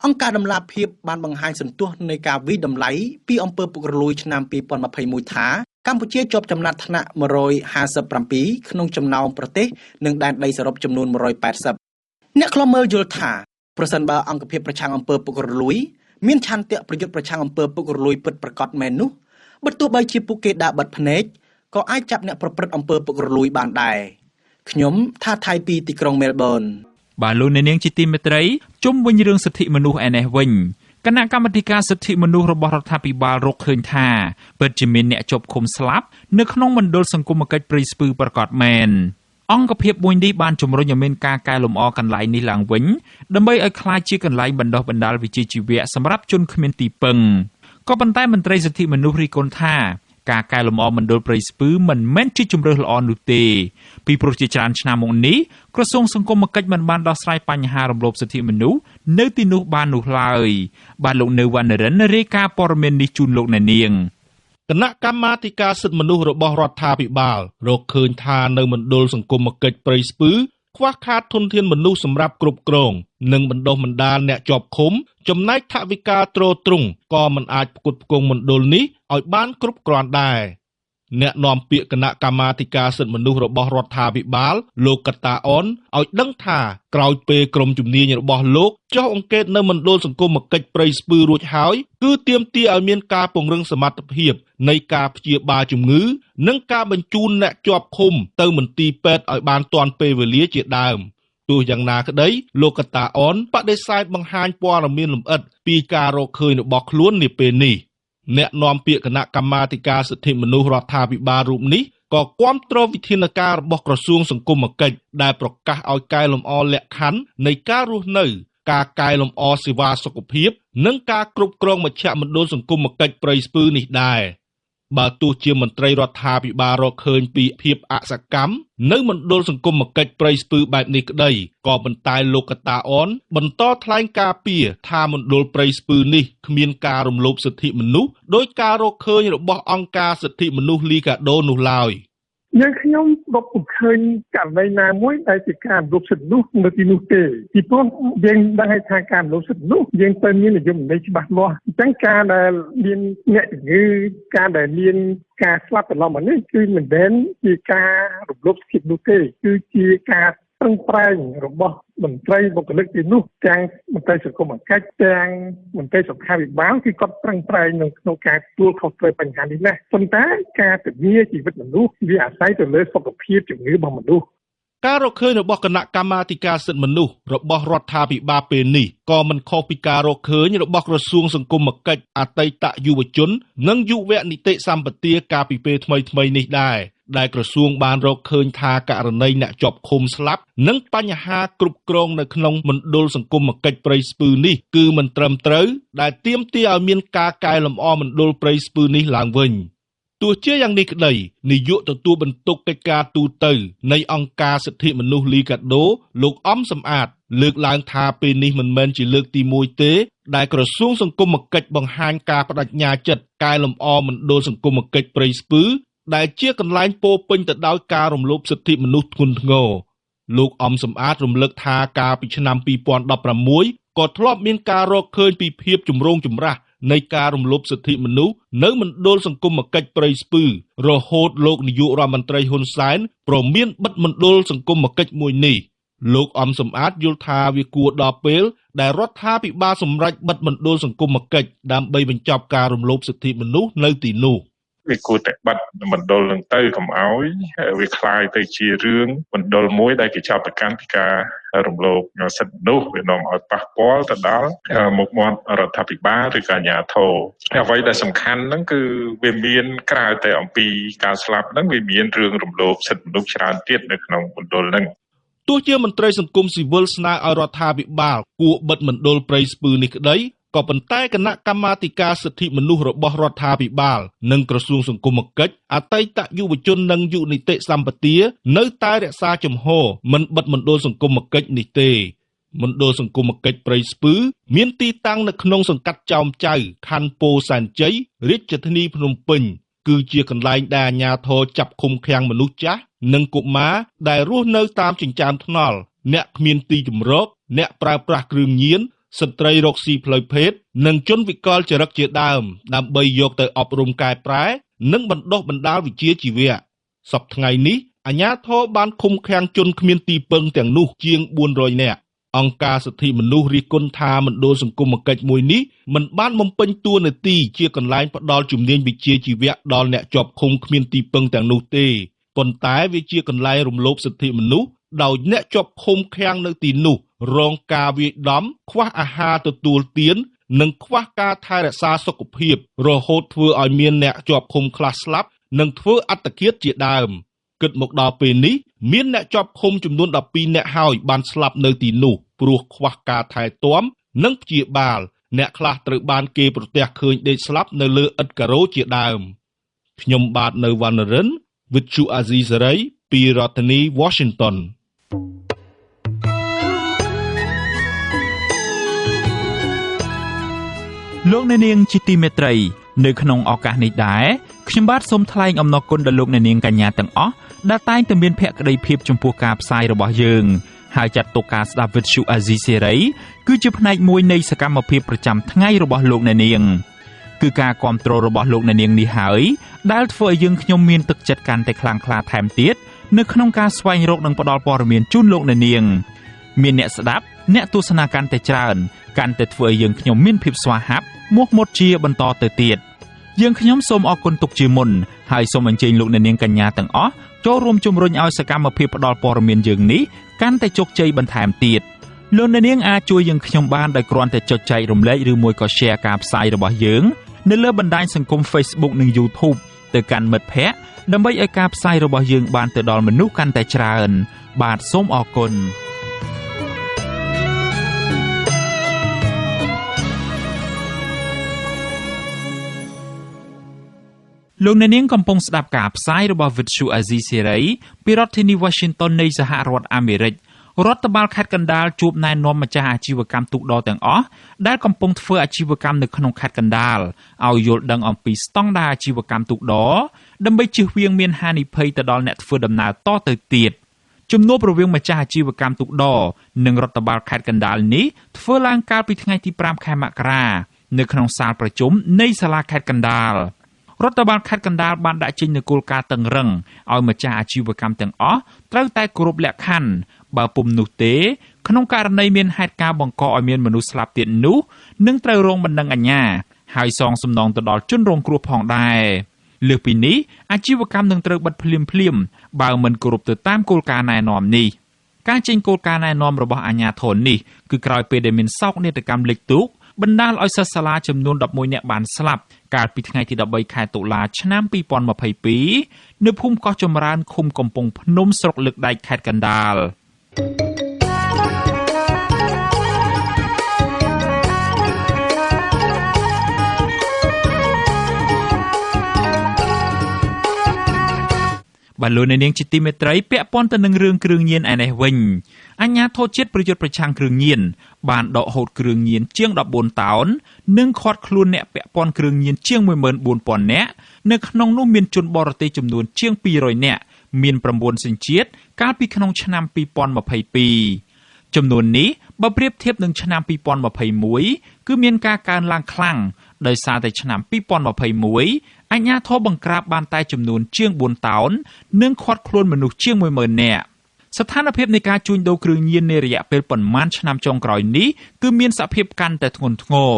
អង្គការដំឡាភិបបានបង្ហាញសន្ទុះនៃការវិតម្លៃពីអំពើពុករលួយឆ្នាំ2021ថាកម្ពុជាជាប់ចំណាត់ថ្នាក់157ក្នុងចំណោមប្រទេសនិងដែនដីសរុបចំនួន180អ្នកខ្លំមើលយល់ថាប្រសិនបើអង្គភាពប្រឆាំងអំពើពុករលួយមានឆន្ទៈប្រយុទ្ធប្រឆាំងអំពើពុករលួយពិតប្រាកដមែននោះបើទោះបីជាពួកគេដាក់បិទភ្នែកក៏អាចចាប់អ្នកប្រព្រឹត្តអំពើពុករលួយបានដែរខ្ញុំថាថៃពីទីក្រុងមែលប៊នបាទលោកអ្នកនាងជាទីមេត្រីជុំវិញរឿងសិទ្ធិមនុស្សឯនេះវិញគណៈកម្មាធិការសិទ្ធិមនុស្សរបស់រដ្ឋាភិបាលរកឃើញថាពិតជាមានអ្នកជាប់ឃុំស្លាប់នៅក្នុងមណ្ឌលសង្គមគិច្ចព្រៃស្ពឺប្រាកដមែនអង្គភាពមួយនេះបានជំរុញឲ្យមានការកែលម្អកន្លែងនេះឡើងវិញដើម្បីឲ្យក្លាយជាកន្លែងបណ្ដុះបណ្ដាលវិជ្ជាជីវៈសម្រាប់ជនគ្មានទីពឹងក៏ប៉ុន្តែមន្ត្រីសិទ្ធិមនុស្សរិះគន់ថាការកែលម្អមណ្ឌលព្រៃស្ពឺមិនមែនជាជម្រើសល្អនោះទេពីព្រោះជាច្រើនឆ្នាំមកនេះក្រសួងសង្គមគិច្ចមិនបានដោះស្រាយបញ្ហារំលោភសិទ្ធិមនុស្សនៅទីនោះបាននោះឡើយបាទលោកនៅវណ្ណរិនរាយការណ៍ព័ត៌មាននេះជូនលោកអ្នកនាងគណៈកម្មាធិការសិទ្ធិមនុស្សរបស់រដ្ឋាភិបាលរកឃើញថានៅមណ្ឌលសង្គមគិច្ចព្រៃស្ពឺខ្វះខាតធនធានមនុស្សសម្រាប់គ្រប់គ្រងនិងបណ្ដុះបណ្ដាលអ្នកជាប់ឃុំចំណែកថវិកាទ្រទ្រង់ក៏មិនអាចផ្គត់ផ្គង់មណ្ឌលនេះឲ្យបានគ្រប់គ្រាន់ដែរអ្នកនាំពាក្យគណៈកម្មាធិការសិទ្ធិមនុស្សរបស់រដ្ឋាភិបាលលោកកតាអនឲ្យដឹងថាក្រោយពេលក្រុមជំនាញរបស់លោកចុះអង្កេតនៅមណ្ឌលសង្គមគិច្ចព្រៃស្ពឺរួចហើយគឺទាមទារឲ្យមានការពង្រឹងសមត្ថភាពនៃការព្យាបាលជំងឺនិងការបញ្ជូនអ្នកជាប់ឃុំទៅមន្ទីរពេទ្យឲ្យបានទាន់ពេលវេលាជាដើមទោះយ៉ាងណាក្តីលោកកតាអនបដិសេធបង្ហាញព័ត៌មានលម្អិតពីការរកឃើញរបស់ខ្លួននាពេលនេះអ្នកនាំពាក្យគណៈកម្មាធិការសិទ្ធិមនុស្សរដ្ឋាភិបាលរូបនេះ ក៏គាំទ្រវិធានការរបស់ក្រសួងសង្គមគិច្ចដែលប្រកាសឲ្យកែលម្អលក្ខខណ្ឌនៃការរស់នៅការកែលម្អសេវាសុខភាពនិងការគ្រប់គ្រងមជ្ឈមណ្ឌលសង្គមគិច្ចព្រៃស្ពឺនេះដែរបើទោះជាមន្ត្រីរដ្ឋាភិបាលរកឃើញពីភាពអសកម្មនៅមណ្ឌលសង្គមគិច្ចព្រៃស្ពឺបែបនេះក្តីក៏ប៉ុន្តែលោកកតាអនបន្តថ្លែងការពារថាមណ្ឌលព្រៃស្ពឺនេះគ្មានការរំលោភសិទ្ធិមនុស្សដោយការរកឃើញរបស់អង្គការសិទ្ធិមនុស្សលីកាដូនោះឡើយ យើងខ្ញុំរកពុំឃើញករណីណាមួយដែលជាការរំលោភសិទ្ធិមនុស្សនៅទីនោះទេពីព្រោះយើងដឹងហើយថាការរំលោភសិទ្ធិមនុស្សយើងត្រូវមាននិយមន័យច្បាស់លាស់អញ្ចឹងការដែលមានអ្នកជំងឺការដែលមានការស្លាប់កន្លងមកនេះគឺមិនមែនជាការរំលោភសិទ្ធិមនុស្សទេគឺជាការប្រឹងប្រែងរបស់មន្ត្រីបុគ្គលិកទីនោះទាំងមន្ត្រីសង្គមកិច្ចទាំងមន្ត្រីសុខាភិបាលគឺគាត់ប្រឹងប្រែងនៅក្នុងការទទួលខុសត្រូវបញ្ហានេះណាប៉ុន្តែការធានាជីវិតមនុស្សវាអាស្រ័យទៅលើសុខភាពជំងឺរបស់មនុស្សការរកឃើញរបស់គណៈកម្មាធិការសិទ្ធិមនុស្សរបស់រដ្ឋាភិបាលពេលនេះក៏មិនខុសពីការរកឃើញរបស់ក្រសួងសង្គមគិច្ចអតីតយុវជននិងយុវនីតិសម្បទាកាលពីពេលថ្មីៗនេះដែរដែលក្រសួងបានរកឃើញថាករណីអ្នកជាប់ឃុំស្លាប់និងបញ្ហាគ្រប់គ្រងនៅក្នុងមណ្ឌលសង្គមគិច្ចព្រៃស្ពឺនេះគឺមិនត្រឹមត្រូវដែលទាមទារឲ្យមានការកែលម្អមណ្ឌលព្រៃស្ពឺនេះឡើងវិញទោះជាយ៉ាងនេះក្តីនាយកទទួលបន្ទុកកិច្ចការទូទៅនៃអង្គការសិទ្ធិមនុស្សលីកាដូលោកអំសំអាតលើកឡើងថាពេលនេះមិនមែនជាលើកទី1ទេដែលក្រសួងសង្គមគិច្ចបង្ហាញការប្តេជ្ញាចិត្តកែលម្អមណ្ឌលសង្គមគិច្ចព្រៃស្ពឺដែលជាកន្លែងពោពេញទៅដោយការរំលោភសិទ្ធិមនុស្សធ្ងន់ធ្ងរលោកអំសំអាតរំលឹកថាកាលពីឆ្នាំ2016ក៏ធ្លាប់មានការរកឃើញពីភាពចម្រូងចម្រាសនៃការរំលោភសិទ្ធិមនុស្សនៅមណ្ឌលសង្គមគិច្ចព្រៃស្ពឺរហូតលោកនាយករដ្ឋមន្ត្រីហ៊ុនសែនព្រមានបិទមណ្ឌលសង្គមគិច្ចមួយនេះលោកអំសំអាតយល់ថាវាគួរដល់ពេលដែលរដ្ឋាភិបាលសម្រេចបិទមណ្ឌលសង្គមគិច្ចដើម្បីបញ្ចប់ការរំលោភសិទ្ធិមនុស្សនៅទីនោះវាគួរតែបិទមណ្ឌលនឹងទៅកុំឲ្យវាคล้ายទៅជារឿងមណ្ឌលមួយដែលគេចោទប្រកាន់ពីការរំលោភសិទ្ធិមនុស្សវានាំឲ្យប៉ះពាល់ទៅដល់មុខមាត់រដ្ឋាភិបាលឬក៏អាជ្ញាធរអ្វីដែលសំខាន់ហ្នឹងគឺវាមានក្រៅតែអំពីការស្លាប់ហ្នឹងវាមានរឿងរំលោភសិទ្ធិមនុស្សច្រើនទៀតនៅក្នុងមណ្ឌលហ្នឹងទោះជាមន្ត្រីសង្គមស៊ីវិលស្នើឲ្យរដ្ឋាភិបាលគួរបិទមណ្ឌលព្រៃស្ពឺនេះក្តីក៏ប៉ុន្តែគណៈកម្មាធិការសិទ្ធិមនុស្សរបស់រដ្ឋាភិបាលនិងក្រសួងសង្គមគិច្ចអតីតយុវជននិងយុនីតិសម្បទានៅតែរក្សាជំហរមិនបិទមណ្ឌលសង្គមគិច្ចនេះទេមណ្ឌលសង្គមគិច្ចព្រៃស្ពឺមានទីតាំងនៅក្នុងសង្កាត់ចោមចៅខណ្ឌពោធិ៍សែនជ័យរាជធានីភ្នំពេញគឺជាកន្លែងដែលអាជ្ញាធរចាប់ឃុំឃាំងមនុស្សចាស់និងកុមារដែលរស់នៅតាមចិញ្ចើមថ្នល់អ្នកគ្មានទីជម្រកអ្នកប្រើប្រាស់គ្រឿងញៀនស្ត្រីរកស៊ីផ្លូវភេទនិងជនវិកលចរិតជាដើមដើម្បីយកទៅអប់រំកែប្រែនិងបណ្ដុះបណ្ដាលវិជ្ជាជីវៈសប្តាហ៍ថ្ងៃនេះអាជ្ញាធរបានឃុំឃាំងជនគ្មានទីពឹងទាំងនោះជាង400នាក់អង្គការសិទ្ធិមនុស្សរិះគន់ថាមណ្ឌលសង្គមគិច្ចមួយនេះមិនបានបំពេញតួនាទីជាកន្លែងផ្ដល់ជំនាញវិជ្ជាជីវៈដល់អ្នកជាប់ឃុំគ្មានទីពឹងទាំងនោះទេប៉ុន្តែវាជាកន្លែងរំលោភសិទ្ធិមនុស្សដោយអ្នកជាប់ឃុំឃាំងនៅទីនោះរងការវាយដំខ្វះអាហារទទួលទាននិងខ្វះការថែរក្សាសុខភាពរហូតធ្វើឲ្យមានអ្នកជាប់ឃុំខ្លះស្លាប់និងធ្វើអត្តឃាតជាដើមគិតមកដល់ពេលនេះមានអ្នកជាប់ឃុំចំនួន12នាក់ហើយបានស្លាប់នៅទីនោះព្រោះខ្វះការថែទាំនិងព្យាបាលអ្នកខ្លះត្រូវបានគេប្រទះឃើញដេកស្លាប់នៅលើឥដ្ឋការ៉ូជាដើមខ្ញុំបាទនៅវណ្ណរិនវិទ្យុអាស៊ីសេរីពីរដ្ឋធានី Washington លោកអ្នកនាងជាទីមេត្រីនៅក្នុងឱកាសនេះដែរខ្ញុំបាទសូមថ្លែងអំណរគុណដល់លោកអ្នកនាងកញ្ញាទាំងអស់ដែលតែងតែមានភក្ដីភាពចំពោះការផ្សាយរបស់យើងហើយចាត់ទុកការស្ដាប់វិទ្យុអាស៊ីសេរីគឺជាផ្នែកមួយនៃសកម្មភាពប្រចាំថ្ងៃរបស់លោកអ្នកនាងគឺការគាំទ្ររបស់លោកអ្នកនាងនេះហើយដែលធ្វើឲ្យយើងខ្ញុំមានទឹកចិត្តកាន់តែខ្លាំងក្លាថែមទៀតនៅក្នុងការស្វែងរកនិងផ្ដល់ព័ត៌មានជូនលោកអ្នកនាងមានអ្នកស្ដាប់អ្នកទស្សនាកាន់តែច្រើនកាន់តែធ្វើឲ្យយើងខ្ញុំមានភាពស្វាហាប់មោះមុតជាបន្តទៅទៀតយើងខ្ញុំសូមអរគុណទុកជាមុនហើយសូមអញ្ជើញលោកអ្នកនាងកញ្ញាទាំងអស់ចូលរួមជំរុញឲ្យសកម្មភាពផ្ដល់ព័ត៌មានយើងនេះកាន់តែជោគជ័យបន្ថែមទៀតលោកអ្នកនាងអាចជួយយើងខ្ញុំបានដោយគ្រាន់តែចុចចែករំលែកឬមួយក៏ share ការផ្សាយរបស់យើងនៅលើបណ្ដាញសង្គម Facebook និង YouTube ទៅកាន់មិត្តភ័ក្តិដើម្បីឲ្យការផ្សាយរបស់យើងបានទៅដល់មនុស្សកាន់តែច្រើនបាទសូមអរគុណលោកអ្នកនាងកំពុងស្ដាប់ការផ្សាយរបស់ Vuthu Azizi Serai ពីរដ្ឋធានី Washington នៃសហរដ្ឋអាមេរិករដ្ឋបាលខេត្តកណ្ដាលជួបណែនាំម្ចាស់អាជីវកម្មទូកដទាំងអស់ដែលកំពុងធ្វើអាជីវកម្មនៅក្នុងខេត្តកណ្ដាលឲ្យយល់ដឹងអំពីស្តង់ដារអាជីវកម្មទូកដដើម្បីជៀសវាងមានហានិភ័យទៅដល់អ្នកធ្វើដំណើរតទៅទៀតជំនួបរវាងម្ចាស់អាជីវកម្មទូកដនិងរដ្ឋបាលខេត្តកណ្ដាលនេះធ្វើឡើងកាលពីថ្ងៃទី5ខែមករានៅក្នុងសាលប្រជុំនៃសាលាខេត្តកណ្ដាលរដ្ឋបាលខេត្តកណ្ដាលបានដាក់ចេញនូវគោលការណ៍តឹងរឹងឲ្យម្ចាស់អាជីវកម្មទាំងអស់ត្រូវតែគោរពលក្ខខណ្ឌបើពុំនោះទេក្នុងករណីមានហេតុការណ៍បង្កឲ្យមានមនុស្សស្លាប់ទៀតនោះនឹងត្រូវរងបណ្ដឹងអាជ្ញាហើយសងសំណងទៅដល់ជនរងគ្រោះផងដែរលើសពីនេះអាជីវកម្មនឹងត្រូវបិទភ្លាមៗបើមិនគោរពទៅតាមគោលការណ៍ណែនាំនេះការចេញគោលការណ៍ណែនាំរបស់អាជ្ញាធរនេះគឺក្រោយពេលដែលមានសោកនាដកម្មលិចទូកបណ្ដាលឲ្យសិស្សសាលាចំនួន11នាក់បានស្លាប់កាលពីថ្ងៃទី13ខែតុលាឆ្នាំ2022នៅភូមិកោះចម្រើនឃុំកំពង់ភ្នំស្រុកលើកដែកខេត្តកណ្ដាលបាទលោកអ្នកនាងជាទីមេត្រីពាក់ព័ន្ធទៅនឹងរឿងគ្រឿងញៀនឯនេះវិញអាជ្ញាធរជាតិប្រយុទ្ធប្រឆាំងគ្រឿងញៀនបានដកហូតគ្រឿងញៀនជាង14តោននិងឃាត់ខ្លួនអ្នកពាក់ព័ន្ធគ្រឿងញៀនជាង 14000 នាក់នៅក្នុងនោះមានជនបរទេសចំនួនជាង200នាក់មាន9សញ្ជាតិកាលពីក្នុងឆ្នាំ2022ចំនួននេះបើប្រៀបធៀបនឹងឆ្នាំ2021គឺមានការកើនឡើងខ្លាំងដោយសារតែឆ្នាំ2021អាជ្ញាធរបង្ក្រាបបានតែចំនួនជាង4តោននិងឃាត់ខ្លួនមនុស្សជាង10000នាក់ស្ថានភាពនៃការជួញដូរគ្រឿងញៀននារយៈពេលប៉ុន្មានឆ្នាំចុងក្រោយនេះគឺមានសភាពកាន់តែធ្ងន់ធ្ងរ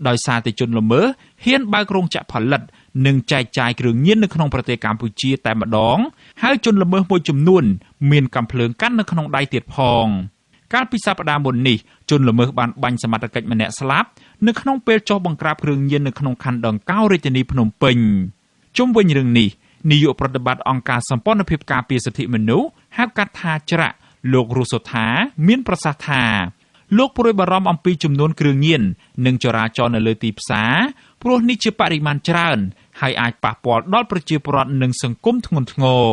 ដោយសារតែជនល្មើសហ៊ានបើករោងចក្រផលិតនិងចែកចាយគ្រឿងញៀននៅក្នុងប្រទេសកម្ពុជាតែម្ដងហើយជនល្មើសមួយចំនួនមានកាំភ្លើងកាន់នៅក្នុងដៃទៀតផងកាលពីសប្តាហ៍មុននេះជនល្មើសបានបាញ់សមត្ថកិច្ចម្នាក់ស្លាប់នៅក្នុងពេលចុះបង្ក្រាបគ្រឿងញៀននៅក្នុងខណ្ឌដង្កោរាជធានីភ្នំពេញជុំវិញរឿងនេះនាយកប្រតិបត្តិអង្គការសម្ព័ន្ធភាពការពារសិទ្ធិមនុស្សហៅកាត់ថាច្រាក់លោករស់សុថាមានប្រសាសន៍ថាលោកព្រួយបារម្ភអំពីចំនួនគ្រឿងញៀននិងចរាចរណ៍នៅលើទីផ្សារព្រោះនេះជាបរិមាណច្រើនហើយអាចប៉ះពាល់ដល់ប្រជាពលរដ្ឋនិងសង្គមធ្ងន់ធ្ងរ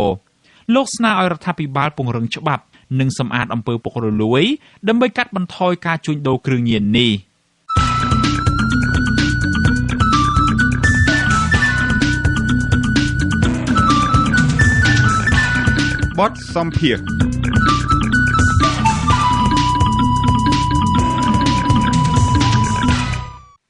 លោកស្នើឲ្យរដ្ឋាភិបាលពង្រឹងច្បាប់និងសម្អាតអំពើពុករលួយដើម្បីកាត់បន្ថយការជួញដូរគ្រឿងញៀននេះបទសម្ភាសន៍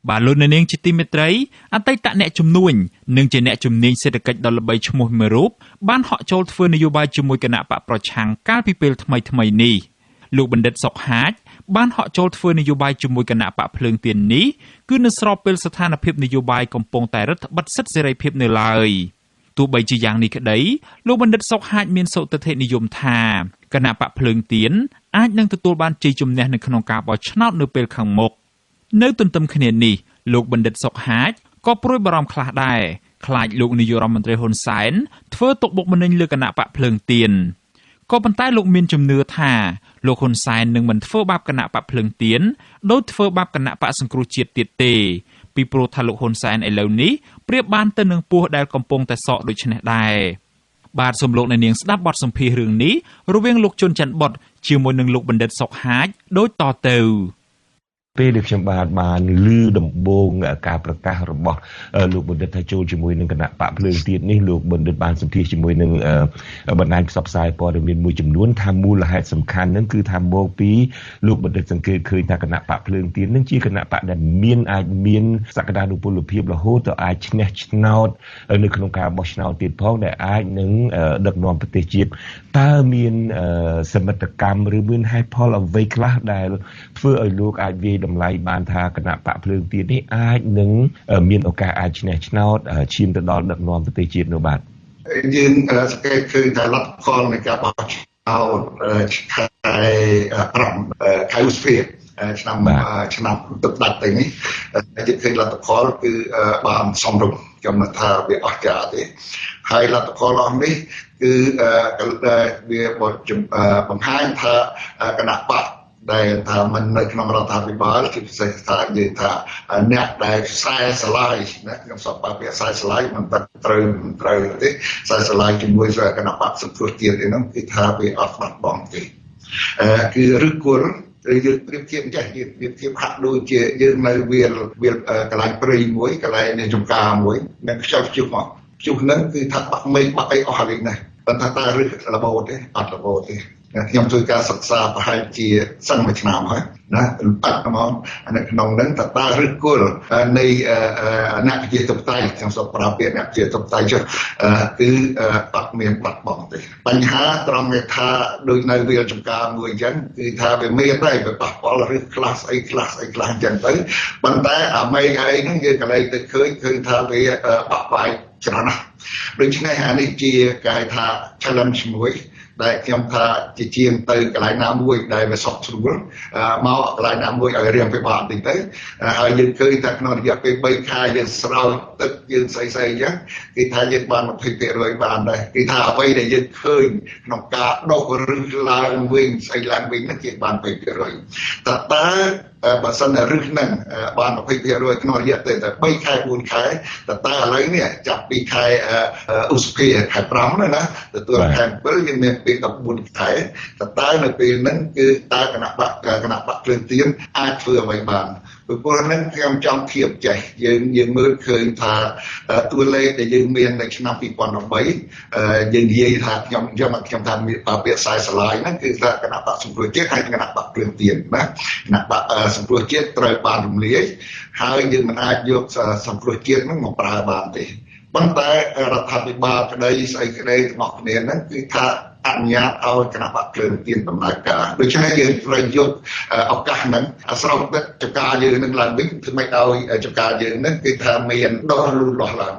បាទលោកអ្នកនាងជាទីមេត្រីអតីតអ្នកជំនួញនិងជាអ្នកជំនាញសេដ្ឋកិច្ចដ៏ល្បីឈ្មោះមួយរូបបានហក់ចូលធ្វើនយោបាយជាមួយគណបក្សប្រឆាំងកាលពីពេលថ្មីៗនេះលោកបណ្ឌិតសុកហាជបានហក់ចូលធ្វើនយោបាយជាមួយគណបក្សភ្លើងទៀននេះគឺនៅស្របពេលស្ថានភាពនយោបាយកំពុងតែរឹតបន្តឹងសិទ្ធិសេរីភាពនៅឡើយទោះបីជាយ៉ាងនេះក្តីលោកបណ្ឌិតសុកហាជមានសុទិដ្ឋិនិយមថាគណបក្សភ្លើងទៀនអាចនឹងទទួលបានជ័យជំនះនៅក្នុងការបោះឆ្នោតនៅពេលខាងមុខនៅទន្ទឹមគ្នានេះលោកបណ្ឌិតសុកហាជក៏ព្រួយបារម្ភខ្លះដែរខ្លាចលោកនាយករដ្ឋមន្ត្រីហ៊ុនសែនធ្វើទុកបុកម្នេញលើគណបក្សភ្លើងទៀនក៏ប៉ុន្តែលោកមានជំនឿថាលោកហ៊ុនសែននឹងមិនធ្វើបាបគណបក្សភ្លើងទៀនដោយធ្វើបាបគណបក្សសង្គ្រោះជាតិទៀតទេពីព្រោះថាលោកហ៊ុនសែនឥឡូវនេះប្រៀបបានទៅនឹងពស់ដែលកំពុងតែសក់ដូចនេះដែរបាទសូមលោកអ្នកនាងស្ដាប់បទសម្ភាសន៍រឿងនេះរវាងលោកជុនច័ន្ទបុត្រជាមួយនឹងលោកបណ្ឌិតសុកហាជដូចតទៅ ពេលដែលខ្ញុំបាទបានឮដំបូងការប្រកាសរបស់លោកបណ្ឌិតថាចូលជាមួយនឹងគណៈបកភ្លើងទៀននេះលោកបណ្ឌិតបានសម្ភាសជាមួយនឹងបណ្ដាញផ្សព្វផ្សាយព័ត៌មានមួយចំនួនថាមូលហេតុសំខាន់នឹងគឺថាមកពីលោកបណ្ឌិតសង្កេតឃើញថាគណៈបកភ្លើងទៀននឹងជាគណៈបកដែលមានអាចមានសក្តានុពលភាពរហូតទៅអាចឈ្នះឆ្នោតនៅក្នុងការបោះឆ្នោតទៀតផងដែលអាចនឹងដឹកនាំប្រទេសជាតិតើមានសមិទ្ធកម្មឬមានហេតុផលអ្វីខ្លះដែលធ្វើឲ្យលោកអាចវាយតម្លៃបានថាគណៈបកភ្លើងទៀននេះអាចនឹងមានឱកាសអាចឈ្នះឆ្នោតឈានទៅដល់ដឹកនាំប្រទេសជាតិនោះបាទយើងសង្កេតឃើញថាលទ្ធផលនៃការបោះឆ្នោតខែ5ខែឧសភា ឆ្នាំឆ្នាំទឹកដាច់ទៅនេះយើងឃើញលទ្ធផលគឺបានសមរម្យខ្ញុំមិនថាវាអស្ចារ្យទេហើយលទ្ធផលអស់នេះគឺវាបង្ហាញថាគណៈបកដែលថាមិននៅក្នុងរដ្ឋាភិបាលជាពិសេសថាយើងថាអ្នកដែលខ្សែស្រឡាយណាខ្ញុំសពពាក្យខ្សែស្រឡាយមិនត្រូវមិនត្រូវទេខ្សែស្រឡាយជាមួយគណៈបកសង្គ្រោះជាតិឯនោះគឺថាវាអត់បាត់បង់ទេគឺឫសគល់ឬយើងប្រៀបធៀបចេះយើងប្រៀបធៀបហាក់ដូចជាយើងនៅវាលកន្លែងព្រៃមួយកន្លែងចំការមួយមានខ្យល់ព្យុះមកព្យុះហ្នឹងគឺថាបាក់មេឃបាក់អីអស់ហើយណាប៉ុន្តែតើឫសរបូតទេអត់របូតទេខ្ញុំធ្វើការសិក្សាប្រហែលជាសឹងមួយឆ្នាំហើយណាបាត់ហ្មងនៅក្នុងហ្នឹងតើឫសគល់នៃអ្នកប្រជាធិបតេយ្យខ្ញុំសូមប្រើពាក្យអ្នកប្រជាធិបតេយ្យចុះគឺអត់មានបាត់បង់ទេបញ្ហាត្រង់ថាដូចនៅវាលចំការមួយអញ្ចឹងគឺថាវាមានដែរវាប៉ះពាល់ឫសខ្លះស្អីខ្លះស្អីខ្លះអញ្ចឹងទៅប៉ុន្តែអាមេឃឯងហ្នឹងយើងក៏លែងទៅឃើញថាវាបាក់បែកច្រើនណាស់ដូច្នេះអានេះជាគេហៅថា challenge មួយដែលខ្ញុំថាជាជាងទៅកន្លែងណាមួយដែលវាសុខស្រួលមកកន្លែងណាមួយឲ្យរៀងពិបាកបន្តិចទៅហើយយើងឃើញថាក្នុងរយៈពេល3ខែយើងស្រោចទឹកយើងស្អីស្អីអញ្ចឹងគេថាយើងបាន 20% បានដែរគេថាអ្វីដែលយើងឃើញក្នុងការដុះឫសឡើងវិញស្អីឡើងវិញហ្នឹងគេបាន 20% តើបើសិនតែឫសហ្នឹងបាន 20% ក្នុងរយៈពេលតែ3ខែ4ខែតើឥឡូវនេះចាប់ពីខែឧសភាខែ5ណាទទួលខែ7យើងមានពេល14ខែតើនៅពេលហ្នឹងគឺតើគណៈបកភ្លើងទៀនអាចធ្វើអ្វីបានពីព្រោះហ្នឹងខ្ញុំចង់ធៀបចេះយើងមើលឃើញថាតួលេខដែលយើងមាននៅឆ្នាំ2013យើងនិយាយថាខ្ញុំថាមានពាក្យខ្សែស្រឡាយហ្នឹងគឺថាគណៈបកសង្គ្រោះជាតិហើយគណៈបកភ្លើងទៀនណាគណៈបកសង្គ្រោះជាតិត្រូវបានរំលាយហើយយើងមិនអាចយកសង្គ្រោះជាតិហ្នឹងមកប្រើបានទេប៉ុន្តែរដ្ឋាភិបាលក្តីស្អីក្តីទាំងអស់គ្នាហ្នឹងគឺថាអនុញ្ញាតឲ្យគណៈបកភ្លើងទៀនដំណើរការដូច្នេះយើងត្រូវយកឱកាសហ្នឹងស្រោចទឹកចំការយើងនឹងឡើងវិញធ្វើម៉េចឲ្យចំការយើងហ្នឹងគឺថាមានដុះលូតលាស់ឡើង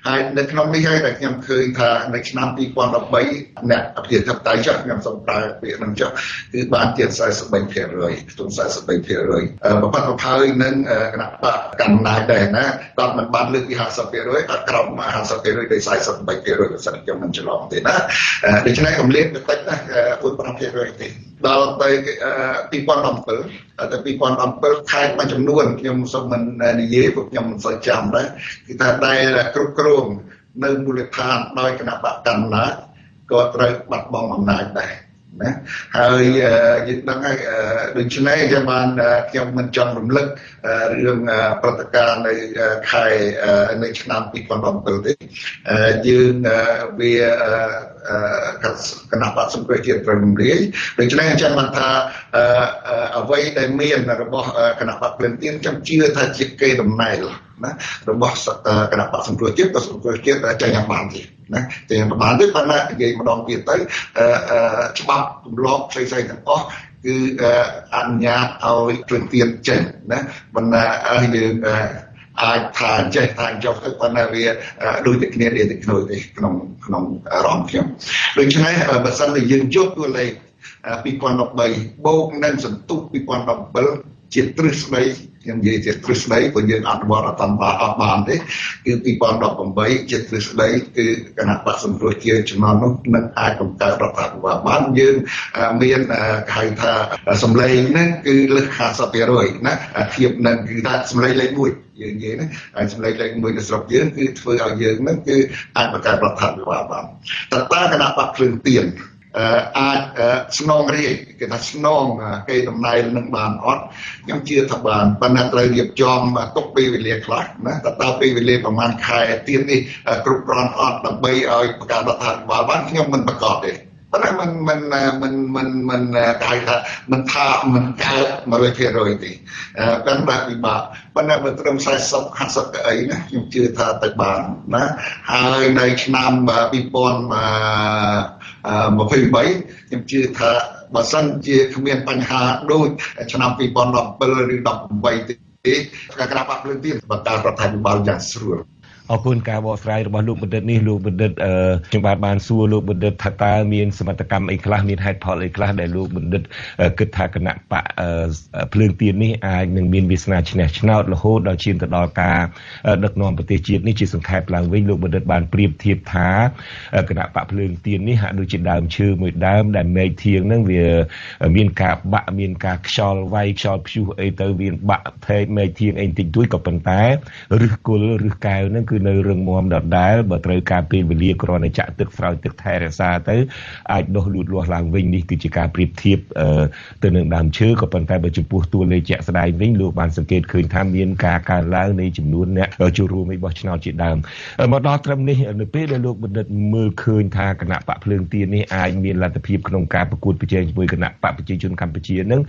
ហើយនៅក្នុងនេះហើយដែលខ្ញុំឃើញថានៅឆ្នាំ2013អ្នកប្រជាធិបតេយ្យចុះខ្ញុំសូមប្រើពាក្យហ្នឹងចុះគឺបានជា 43% ខ្ទង់ 43% ប្រផាត់ប្រផើយនឹងគណៈបកកណ្ដាលដែរណាគាត់មិនបានលើកពី 50% អត់ក្រោម 50% ដោយ 43% បើសិនខ្ញុំមិនច្រឡំទេណាដូច្នេះកម្រិតបន្តិចណា 4-5% ទេដល់ទៅ2017ទៅ2017ខេត្តមួយចំនួនខ្ញុំសូមមិននិយាយព្រោះខ្ញុំមិនសូវចាំដែរគឺថាដែលគ្រប់គ្រងនៅមូលដ្ឋានដោយគណៈបកកណ្ដាលក៏ត្រូវបាត់បង់អំណាចដែរណាហើយយើងដឹងហើយដូច្នេះខ្ញុំបានខ្ញុំមិនចង់រំលឹករឿងព្រឹត្តិការណ៍នៅខែនៅឆ្នាំ2017ទេយើងវាគណៈបកសង្គ្រោះជាតិត្រូវរំលាយដូច្នេះអញ្ចឹងបានថាអ្វីដែលមានរបស់គណៈបកភ្លើងទៀនខ្ញុំជឿថាជាកេរដំណែលណារបស់គណៈបកសង្គ្រោះជាតិក៏សង្គ្រោះជាតិចេញយ៉ាងបានទេណាចេញយ៉ាងបានទេប៉ុន្តែនិយាយម្ដងទៀតទៅច្បាប់ទម្លាប់ផ្សេងៗទាំងអស់គឺអនុញ្ញាតឲ្យភ្លើងទៀនចេញណាប៉ុន្តែយើងអាចថាចេះថាចុះទៅប៉ុន្តែវាដូចតែគ្នាដូចតែគ្នាទេក្នុងអារម្មណ៍ខ្ញុំដូច្នេះបើសិនជាយើងយកតួលេខ2013បូកនឹងសន្ទុះ2017ជាទ្រឹស្ដីខ្ញុំនិយាយជាទ្រឹស្ដីព្រោះយើងអនុវត្តអត់បានទេគឺ2018ជាទ្រឹស្ដីគឺគណៈបកសង្គ្រោះជាតិចំណងនោះនឹងអាចបង្កើតរដ្ឋាភិបាលបានយើងមានហៅថាសម្លេងហ្នឹងគឺលើស 50% ណាធៀបនឹងគឺថាសម្លេងលេខ1យើងនិយាយណាហើយសម្លេងលេខ1នៅស្រុកយើងគឺធ្វើឲ្យយើងហ្នឹងគឺអាចបង្កើតរដ្ឋាភិបាលបានតើគណៈបកភ្លើងទៀនអាចស្នងរាជគេថាស្នងគេតំណែងនឹងបានអត់ខ្ញុំជឿថាបានប៉ុន្តែត្រូវរៀបចំទុកពេលវេលាខ្លះណាតើពេលវេលាប្រហែលខែទៀតនេះគ្រប់គ្រាន់អត់ដើម្បីឲ្យបង្កើតរដ្ឋាភិបាលបានខ្ញុំមិនប្រកាសទេប៉ុន្តែមិនមិនមិនមិនមិនគេហៅថាមិនថាមិនកើត 100% ទេប៉ុន្តែពិបាកប៉ុន្តែបើត្រឹម40 50កៅអីណាខ្ញុំជឿថាទៅបានណាហើយនៅឆ្នាំ2023ខ្ញុំជឿថាបើសិនជាគ្មានបញ្ហាដូចឆ្នាំ2017ឬ18ទេគណៈបកភ្លើងទៀនបង្កើតរដ្ឋាភិបាលយ៉ាងស្រួល អរគុណការបកស្រាយរបស់លោកបណ្ឌិតនេះលោកបណ្ឌិតខ្ញុំបាទបានសួរលោកបណ្ឌិតថាតើមានសមត្ថកម្មអីខ្លះមានហេតុផលអីខ្លះដែលលោកបណ្ឌិតគិតថាគណៈបកភ្លើងទៀននេះអាចនឹងមានវាសនាឈ្នះឆ្នោតរហូតដល់ឈានទៅដល់ការដឹកនាំប្រទេសជាតិនេះជាសង្ខេបឡើងវិញលោកបណ្ឌិតបានប្រៀបធៀបថាគណៈបកភ្លើងទៀននេះហាក់ដូចជាដើមឈើមួយដើមដែលមែកធៀងហ្នឹងវាមានការបាក់មានការខ្យល់វាយខ្យល់ព្យុះអីទៅវាបាក់ថេកមែកធៀងអីបន្តិចតួចក៏ប៉ុន្តែឫសគល់ឫសកែវហ្នឹងគឺនៅរឹងមាំដដែលបើត្រូវការពេលវេលាគ្រាន់តែចាក់ទឹកស្រោចទឹកថែរក្សាទៅអាចដុះលូតលាស់ឡើងវិញនេះគឺជាការប្រៀបធៀបទៅនឹងដើមឈើក៏ប៉ុន្តែបើចំពោះតួលេខជាក់ស្ដែងវិញលោកបានសង្កេតឃើញថាមានការកើនឡើងនៃចំនួនអ្នកចូលរួមបោះឆ្នោតជាដើមមកដល់ត្រឹមនេះនៅពេលដែលលោកបណ្ឌិតមើលឃើញថាគណៈបកភ្លើងទៀននេះអាចមានលទ្ធភាពក្នុងការប្រកួតប្រជែងជាមួយគណៈបកប្រជាជនកម្ពុជានឹង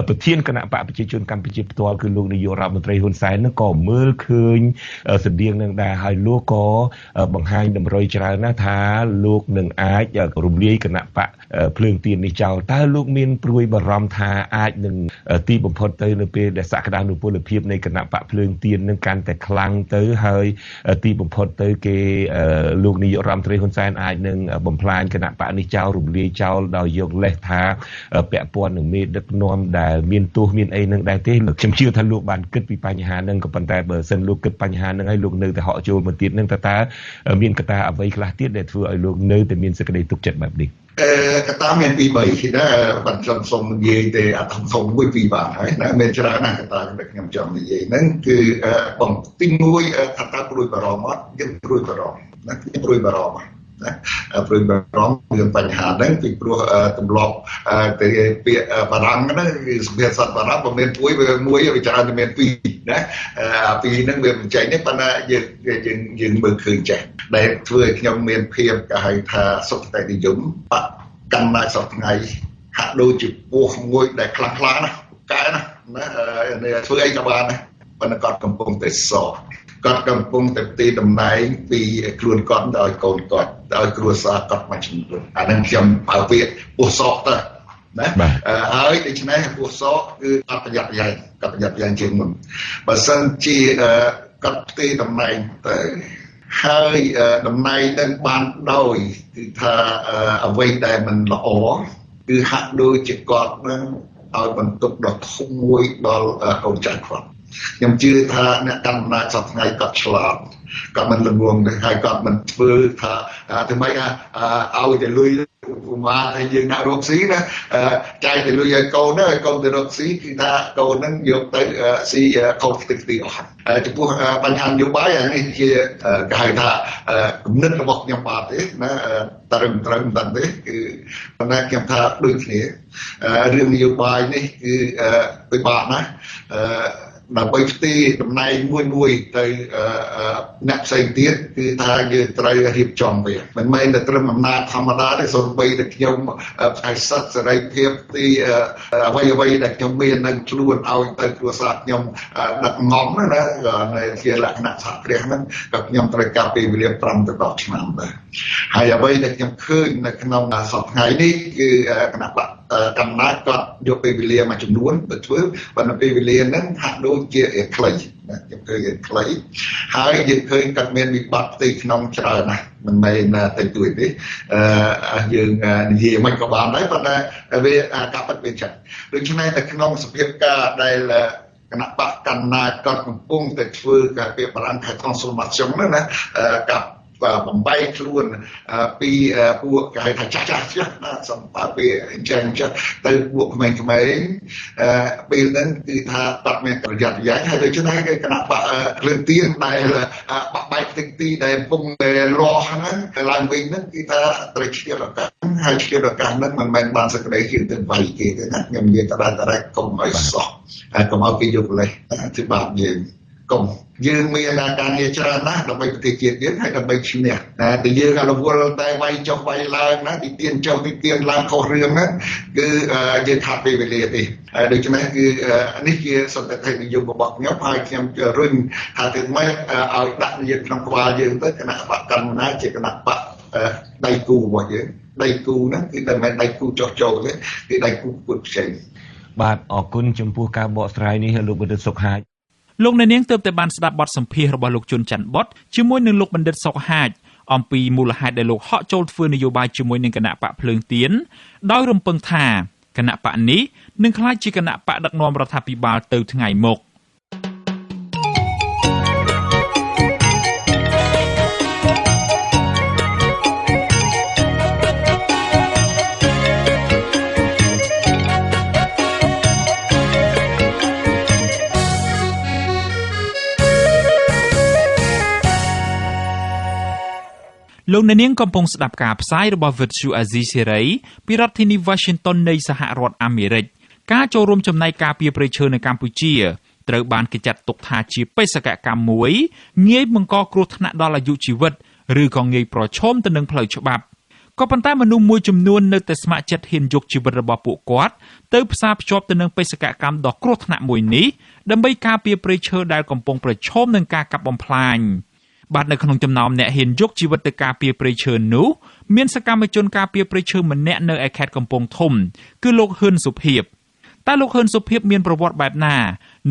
ប្រធានគណៈបកប្រជាជនកម្ពុជាផ្ទាល់គឺលោកនាយករដ្ឋមន្ត្រីហ៊ុនសែននឹងក៏មើលឃើញស្តៀងនឹងដែរហើយលោកក៏បង្ហាញតម្រុយច្រើនណាស់ថាលោកនឹងអាចរំលាយគណៈបកភ្លើងទៀននេះចោលតើលោកមានព្រួយបារម្ភថាអាចនឹងទីបំផុតទៅនៅពេលដែលសក្តានុពលភាពនៃគណៈបកភ្លើងទៀននឹងកាន់តែខ្លាំងទៅហើយទីបំផុតទៅគេលោកនាយករដ្ឋមន្ត្រីហ៊ុនសែនអាចនឹងបំផ្លាញគណៈបកនេះចោលរំលាយចោលដោយយកលេសថាពាក់ព័ន្ធនឹងមេដឹកនាំដែលមានទោសមានអីនឹងដែរទេខ្ញុំជឿថាលោកបានគិតពីបញ្ហានឹងក៏ប៉ុន្តែបើសិនលោកគិតបញ្ហានឹងហើយលោកនៅតែហក់ចូលមកទៀតនឹងតើមានកត្តាអ្វីខ្លះទៀតដែលធ្វើឲ្យលោកនៅតែមានសេចក្តីទុកចិត្តបែបនេះកត្តាមានពីរបីណាបានខ្ញុំសូមនិយាយទេអាធំធំមួយពីរបានហើយណាមានច្រើនណាស់កត្តាដែលខ្ញុំចង់និយាយហ្នឹងគឺបងទីមួយថាតើព្រួយបារម្ភអត់យើងព្រួយបារម្ភណាខ្ញុំព្រួយបារម្ភណាព្រួយបារម្ភរឿងបញ្ហាហ្នឹងពីព្រោះទម្លាប់ទៅពាក្យបារាំងហ្នឹងគឺសុភាសិតបារាំងបើមានពួយវាមួយវាច្រើនតែមានពីរណាអាពីរហ្នឹងវាមិនចេញទេប៉ុន្តែយើងមើលឃើញចេះដែលធ្វើឲ្យខ្ញុំមានភាពគេហៅថាសុខតិនិយមបកកម្មណាសពថ្ងៃហាក់ដូចជាពោះមួយដែលខ្លាំងខ្លាណាស់កែណាណាធ្វើអីក៏បានដែរប៉ុន្តែគាត់កំពុងតែសោកគាត់កំពុងតែទីតំណែងពីខ្លួនគាត់ទៅឲ្យកូនគាត់ទៅឲ្យគ្រួសារគាត់មួយចំនួនអានឹងខ្ញុំប្រើពាក្យពោះសោកទៅណាហើយដូច្នេះពោះសោកគឺអត់ប្រយ័ត្នប្រយែងគាត់ប្រយ័ត្នប្រយែងជាងមុនបើសិនជាគាត់ផ្ទេរតំណែងទៅហើយតំណែងនឹងបានដោយគឺថាអ្វីដែលមិនល្អគឺហាក់ដូចជាគាត់នឹងឲ្យបន្ទុកដ៏ធំមួយដល់កូនចៅគាត់ខ្ញុំជឿថាអ្នកកាន់អំណាចសប្តាហ៍ថ្ងៃគាត់ឆ្លាតគាត់មិនល្ងងទេហើយគាត់មិនធ្វើថាធ្វើម៉េចឲ្យតែលុយមកឲ្យយើងដាក់រកស៊ីណាចែកទៅលុយឲ្យកូនណាឲ្យកូនទៅរកស៊ីគឺថាកូនហ្នឹងយកទៅស៊ីខុសទឹកទីអស់ចំពោះបញ្ហានយោបាយអានេះជាគេហៅថាគំនិតរបស់ខ្ញុំបាទទេណាត្រូវមិនត្រូវមិនដឹងទេគឺប៉ុន្តែខ្ញុំថាដូចគ្នារឿងនយោបាយនេះគឺពិបាកណាស់ដើម្បីផ្ទេរតំណែងមួយមួយទៅអ្នកផ្សេងទៀតគឺថាយើងត្រូវរៀបចំវាមិនមែនតែត្រឹមអំណាចធម្មតាទេសូម្បីតែខ្ញុំផ្សាយសិទ្ធិសេរីភាពទីអ្វីដែលខ្ញុំមាននៅខ្លួនឲ្យទៅគ្រួសារខ្ញុំដឹកនាំណាជាលក្ខណៈសហគ្រាសហ្នឹងក៏ខ្ញុំត្រូវការពេលវេលា5ទៅ10ឆ្នាំដែរហើយអ្វីដែលខ្ញុំឃើញនៅក្នុងសប្តាហ៍ថ្ងៃនេះគឺគណៈបកកំណាចគាត់យកពេលវេលាមួយចំនួនទៅធ្វើប៉ុន្តែពេលវេលាហ្នឹងហាក់ដូចជាខ្លីណាខ្ញុំឃើញខ្លីហើយយើងឃើញគាត់មានវិបត្តិផ្ទៃក្នុងច្រើនណាស់មិនមែនតែទួយទេយើងនិយាយមិនក៏បានដែរប៉ុន្តែវាការពិតវាចឹងដូច្នេះតែក្នុងសភាពការដែលគណៈបកកណ្ដាលគាត់កំពុងតែធ្វើការពាក្យបារាំងថា transformation ហ្នឹងណាការបំបែកខ្លួនពីពួកគេហៅថាចាស់ចាស់ណាសម្រាប់ពីអញ្ចឹងទៅពួកក្មេងៗពេលហ្នឹងគឺថាបាត់មានប្រយ័ត្នប្រយែងហើយដូច្នេះគេគណៈបកភ្លើងទៀនដែលបាក់បែកផ្ទៃទីដែលកំពុងតែលាស់ហ្នឹងឡើងវិញហ្នឹងគឺថាត្រូវឆ្លៀតឱកាសហើយឆ្លៀតឱកាសហ្នឹងមិនមែនបានសេចក្តីជាងទៅវាយគេទេណាខ្ញុំនិយាយតដែរកុំឲ្យសោះហើយកុំឲ្យគេយកលេសធ្វើបាបយើងកុំយើងមានការងារច្រើនណាស់ដើម្បីប្រទេសជាតិយើងហើយដើម្បីឈ្នះណាតែយើងរវល់តែវាយចុះវាយឡើងណាទីទៀនចុះទីទៀនឡើងខុសរឿងហ្នឹងគឺយើងខាត់ពេលវេលាទេដូច្នេះគឺនេះជាសន្តិភាពនិយមរបស់ខ្ញុំហើយខ្ញុំរុញថាទៅម៉េចឲ្យដាក់យើងក្នុងក្បាលយើងទៅគណៈបកកណ្ដាលជាគណៈបកដៃគូរបស់យើងដៃគូហ្នឹងគឺមិនមែនដៃគូចុះចូលទេគឺដៃគូប្រកួតប្រជែងបាទអរគុណចំពោះការបកស្រាយនេះលោកបណ្ឌិតសុកហាជ លោកអ្នកនាងទើបតែបានស្ដាប់បទសម្ភាសន៍របស់លោកជុនច័ន្ទបុត្រជាមួយនឹងលោកបណ្ឌិតសុកហាជអំពីមូលហេតុដែលលោកហក់ចូលធ្វើនយោបាយជាមួយនឹងគណបក្សភ្លើងទៀនដោយរំពឹងថាគណបក្សនេះនឹងក្លាយជាគណបក្សដឹកនាំរដ្ឋាភិបាលទៅថ្ងៃមុខលោកអ្នកនាងកំពុងស្ដាប់ការផ្សាយរបស់វិទ្យុអាស៊ីសេរីពីរដ្ឋធានី Washington នៃសហរដ្ឋអាមេរិកការចូលរួមចំណែកការពារព្រៃឈើនៅកម្ពុជាត្រូវបានគេចាត់ទុកថាជាបេសកកម្មមួយងាយបង្កគ្រោះថ្នាក់ដល់អាយុជីវិតឬក៏ងាយប្រឈមទៅនឹងផ្លូវច្បាប់ក៏ប៉ុន្តែមនុស្សមួយចំនួននៅតែស្ម័គ្រចិត្តហ៊ានយកជីវិតរបស់ពួកគាត់ទៅផ្សារភ្ជាប់ទៅនឹងបេសកកម្មដ៏គ្រោះថ្នាក់មួយនេះដើម្បីការពារព្រៃឈើដែលកំពុងប្រឈមនឹងការកាប់បំផ្លាញបាទនៅក្នុងចំណោមអ្នកហ៊ានយកជីវិតទៅការពារព្រៃឈើនោះមានសកម្មជនការពារព្រៃឈើម្នាក់នៅឯខេត្តកំពង់ធំគឺលោកហ៊ឿនសុភាពតើលោកហ៊ឿនសុភាពមានប្រវត្តិបែបណា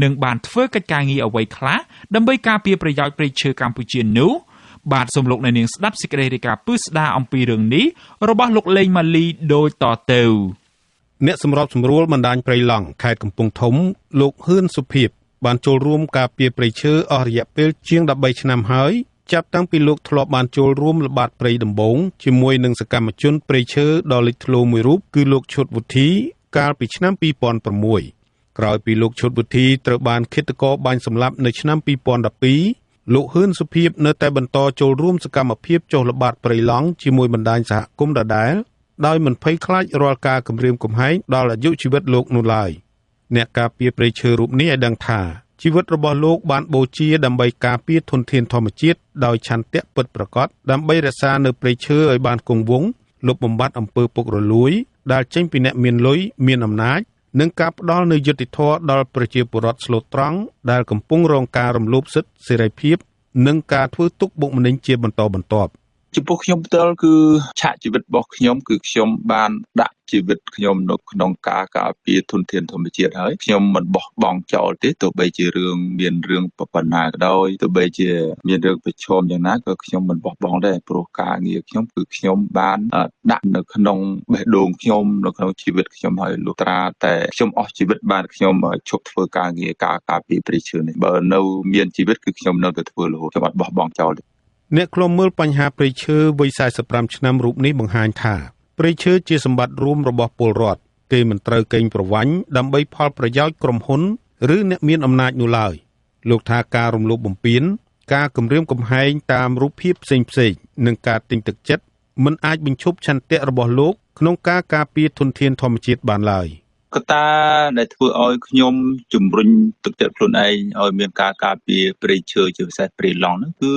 និងបានធ្វើកិច្ចការងារអ្វីខ្លះដើម្បីការពារប្រយោជន៍ព្រៃឈើកម្ពុជានោះបាទសូមលោកអ្នកនាងស្ដាប់សេចក្តីរាយការណ៍ពិស្ដារអំពីរឿងនេះរបស់លោកលេងម៉ាលីដូចតទៅអ្នកសម្របសម្រួលបណ្ដាញព្រៃឡង់ខេត្តកំពង់ធំលោកហ៊ឿនសុភាពបានចូលរួមការពារព្រៃឈើអស់រយៈពេលជាង13ឆ្នាំហើយចាប់តាំងពីលោកធ្លាប់បានចូលរួមល្បាតព្រៃដំបូងជាមួយនឹងសកម្មជនព្រៃឈើដ៏លេចធ្លោមួយរូបគឺលោកឈុតវុធីកាលពីឆ្នាំ2006ក្រោយពីលោកឈុតវុធីត្រូវបានឃាតករបាញ់សម្លាប់នៅឆ្នាំ2012លោកហ៊ឿនសុភាពនៅតែបន្តចូលរួមសកម្មភាពចុះល្បាតព្រៃឡង់ជាមួយបណ្ដាញសហគមន៍ដដែលដោយមិនភ័យខ្លាចរាល់ការគំរាមកំហែងដល់អាយុជីវិតលោកនោះឡើយអ្នកការពារព្រៃឈើរូបនេះឲ្យដឹងថាជីវិតរបស់លោកបានបូជាដើម្បីការពារធនធានធម្មជាតិដោយឆន្ទៈពិតប្រាកដដើម្បីរក្សានៅព្រៃឈើឲ្យបានគង់វង្សលុបបំបាត់អំពើពុករលួយដែលចេញពីអ្នកមានលុយមានអំណាចនិងការផ្ដល់នូវយុត្តិធម៌ដល់ប្រជាពលរដ្ឋស្លូតត្រង់ដែលកំពុងរងការរំលោភសិទ្ធិសេរីភាពនិងការធ្វើទុក្ខបុកម្នេញជាបន្តបន្ទាប់ចំពោះខ្ញុំផ្ទាល់គឺឆាកជីវិតរបស់ខ្ញុំគឺខ្ញុំបានដាក់ជីវិតខ្ញុំនៅក្នុងការការពារធនធានធម្មជាតិហើយខ្ញុំមិនបោះបង់ចោលទេទោះបីជារឿងមានរឿងប៉ុណ្ណាក៏ដោយទោះបីជាមានរឿងប្រឈមយ៉ាងណាក៏ខ្ញុំមិនបោះបង់ដែរព្រោះការងារខ្ញុំគឺខ្ញុំបានដាក់នៅក្នុងបេះដូងខ្ញុំនៅក្នុងជីវិតខ្ញុំហើយលុះត្រាតែខ្ញុំអស់ជីវិតបានខ្ញុំឈប់ធ្វើការងារការការពារព្រៃឈើនេះបើនៅមានជីវិតគឺខ្ញុំនៅតែធ្វើរហូតខ្ញុំអត់បោះបង់ចោលទេអ្នកឃ្លាំមើលបញ្ហាព្រៃឈើវ័យ45ឆ្នាំរូបនេះបង្ហាញថាព្រៃឈើជាសម្បត្តិរួមរបស់ពលរដ្ឋគេមិនត្រូវកេងប្រវ័ញ្ចដើម្បីផលប្រយោជន៍ក្រុមហ៊ុនឬអ្នកមានអំណាចនោះឡើយលោកថាការរំលោភបំពានការគំរាមកំហែងតាមរូបភាពផ្សេងៗនិងការទិញទឹកចិត្តមិនអាចបញ្ឈប់ឆន្ទៈរបស់លោកក្នុងការការពារធនធានធម្មជាតិបានឡើយកត្តាដែលធ្វើឲ្យខ្ញុំជំរុញទឹកចិត្តខ្លួនឯងឲ្យមានការការពារព្រៃឈើជាពិសេសព្រៃឡង់ហ្នឹងគឺ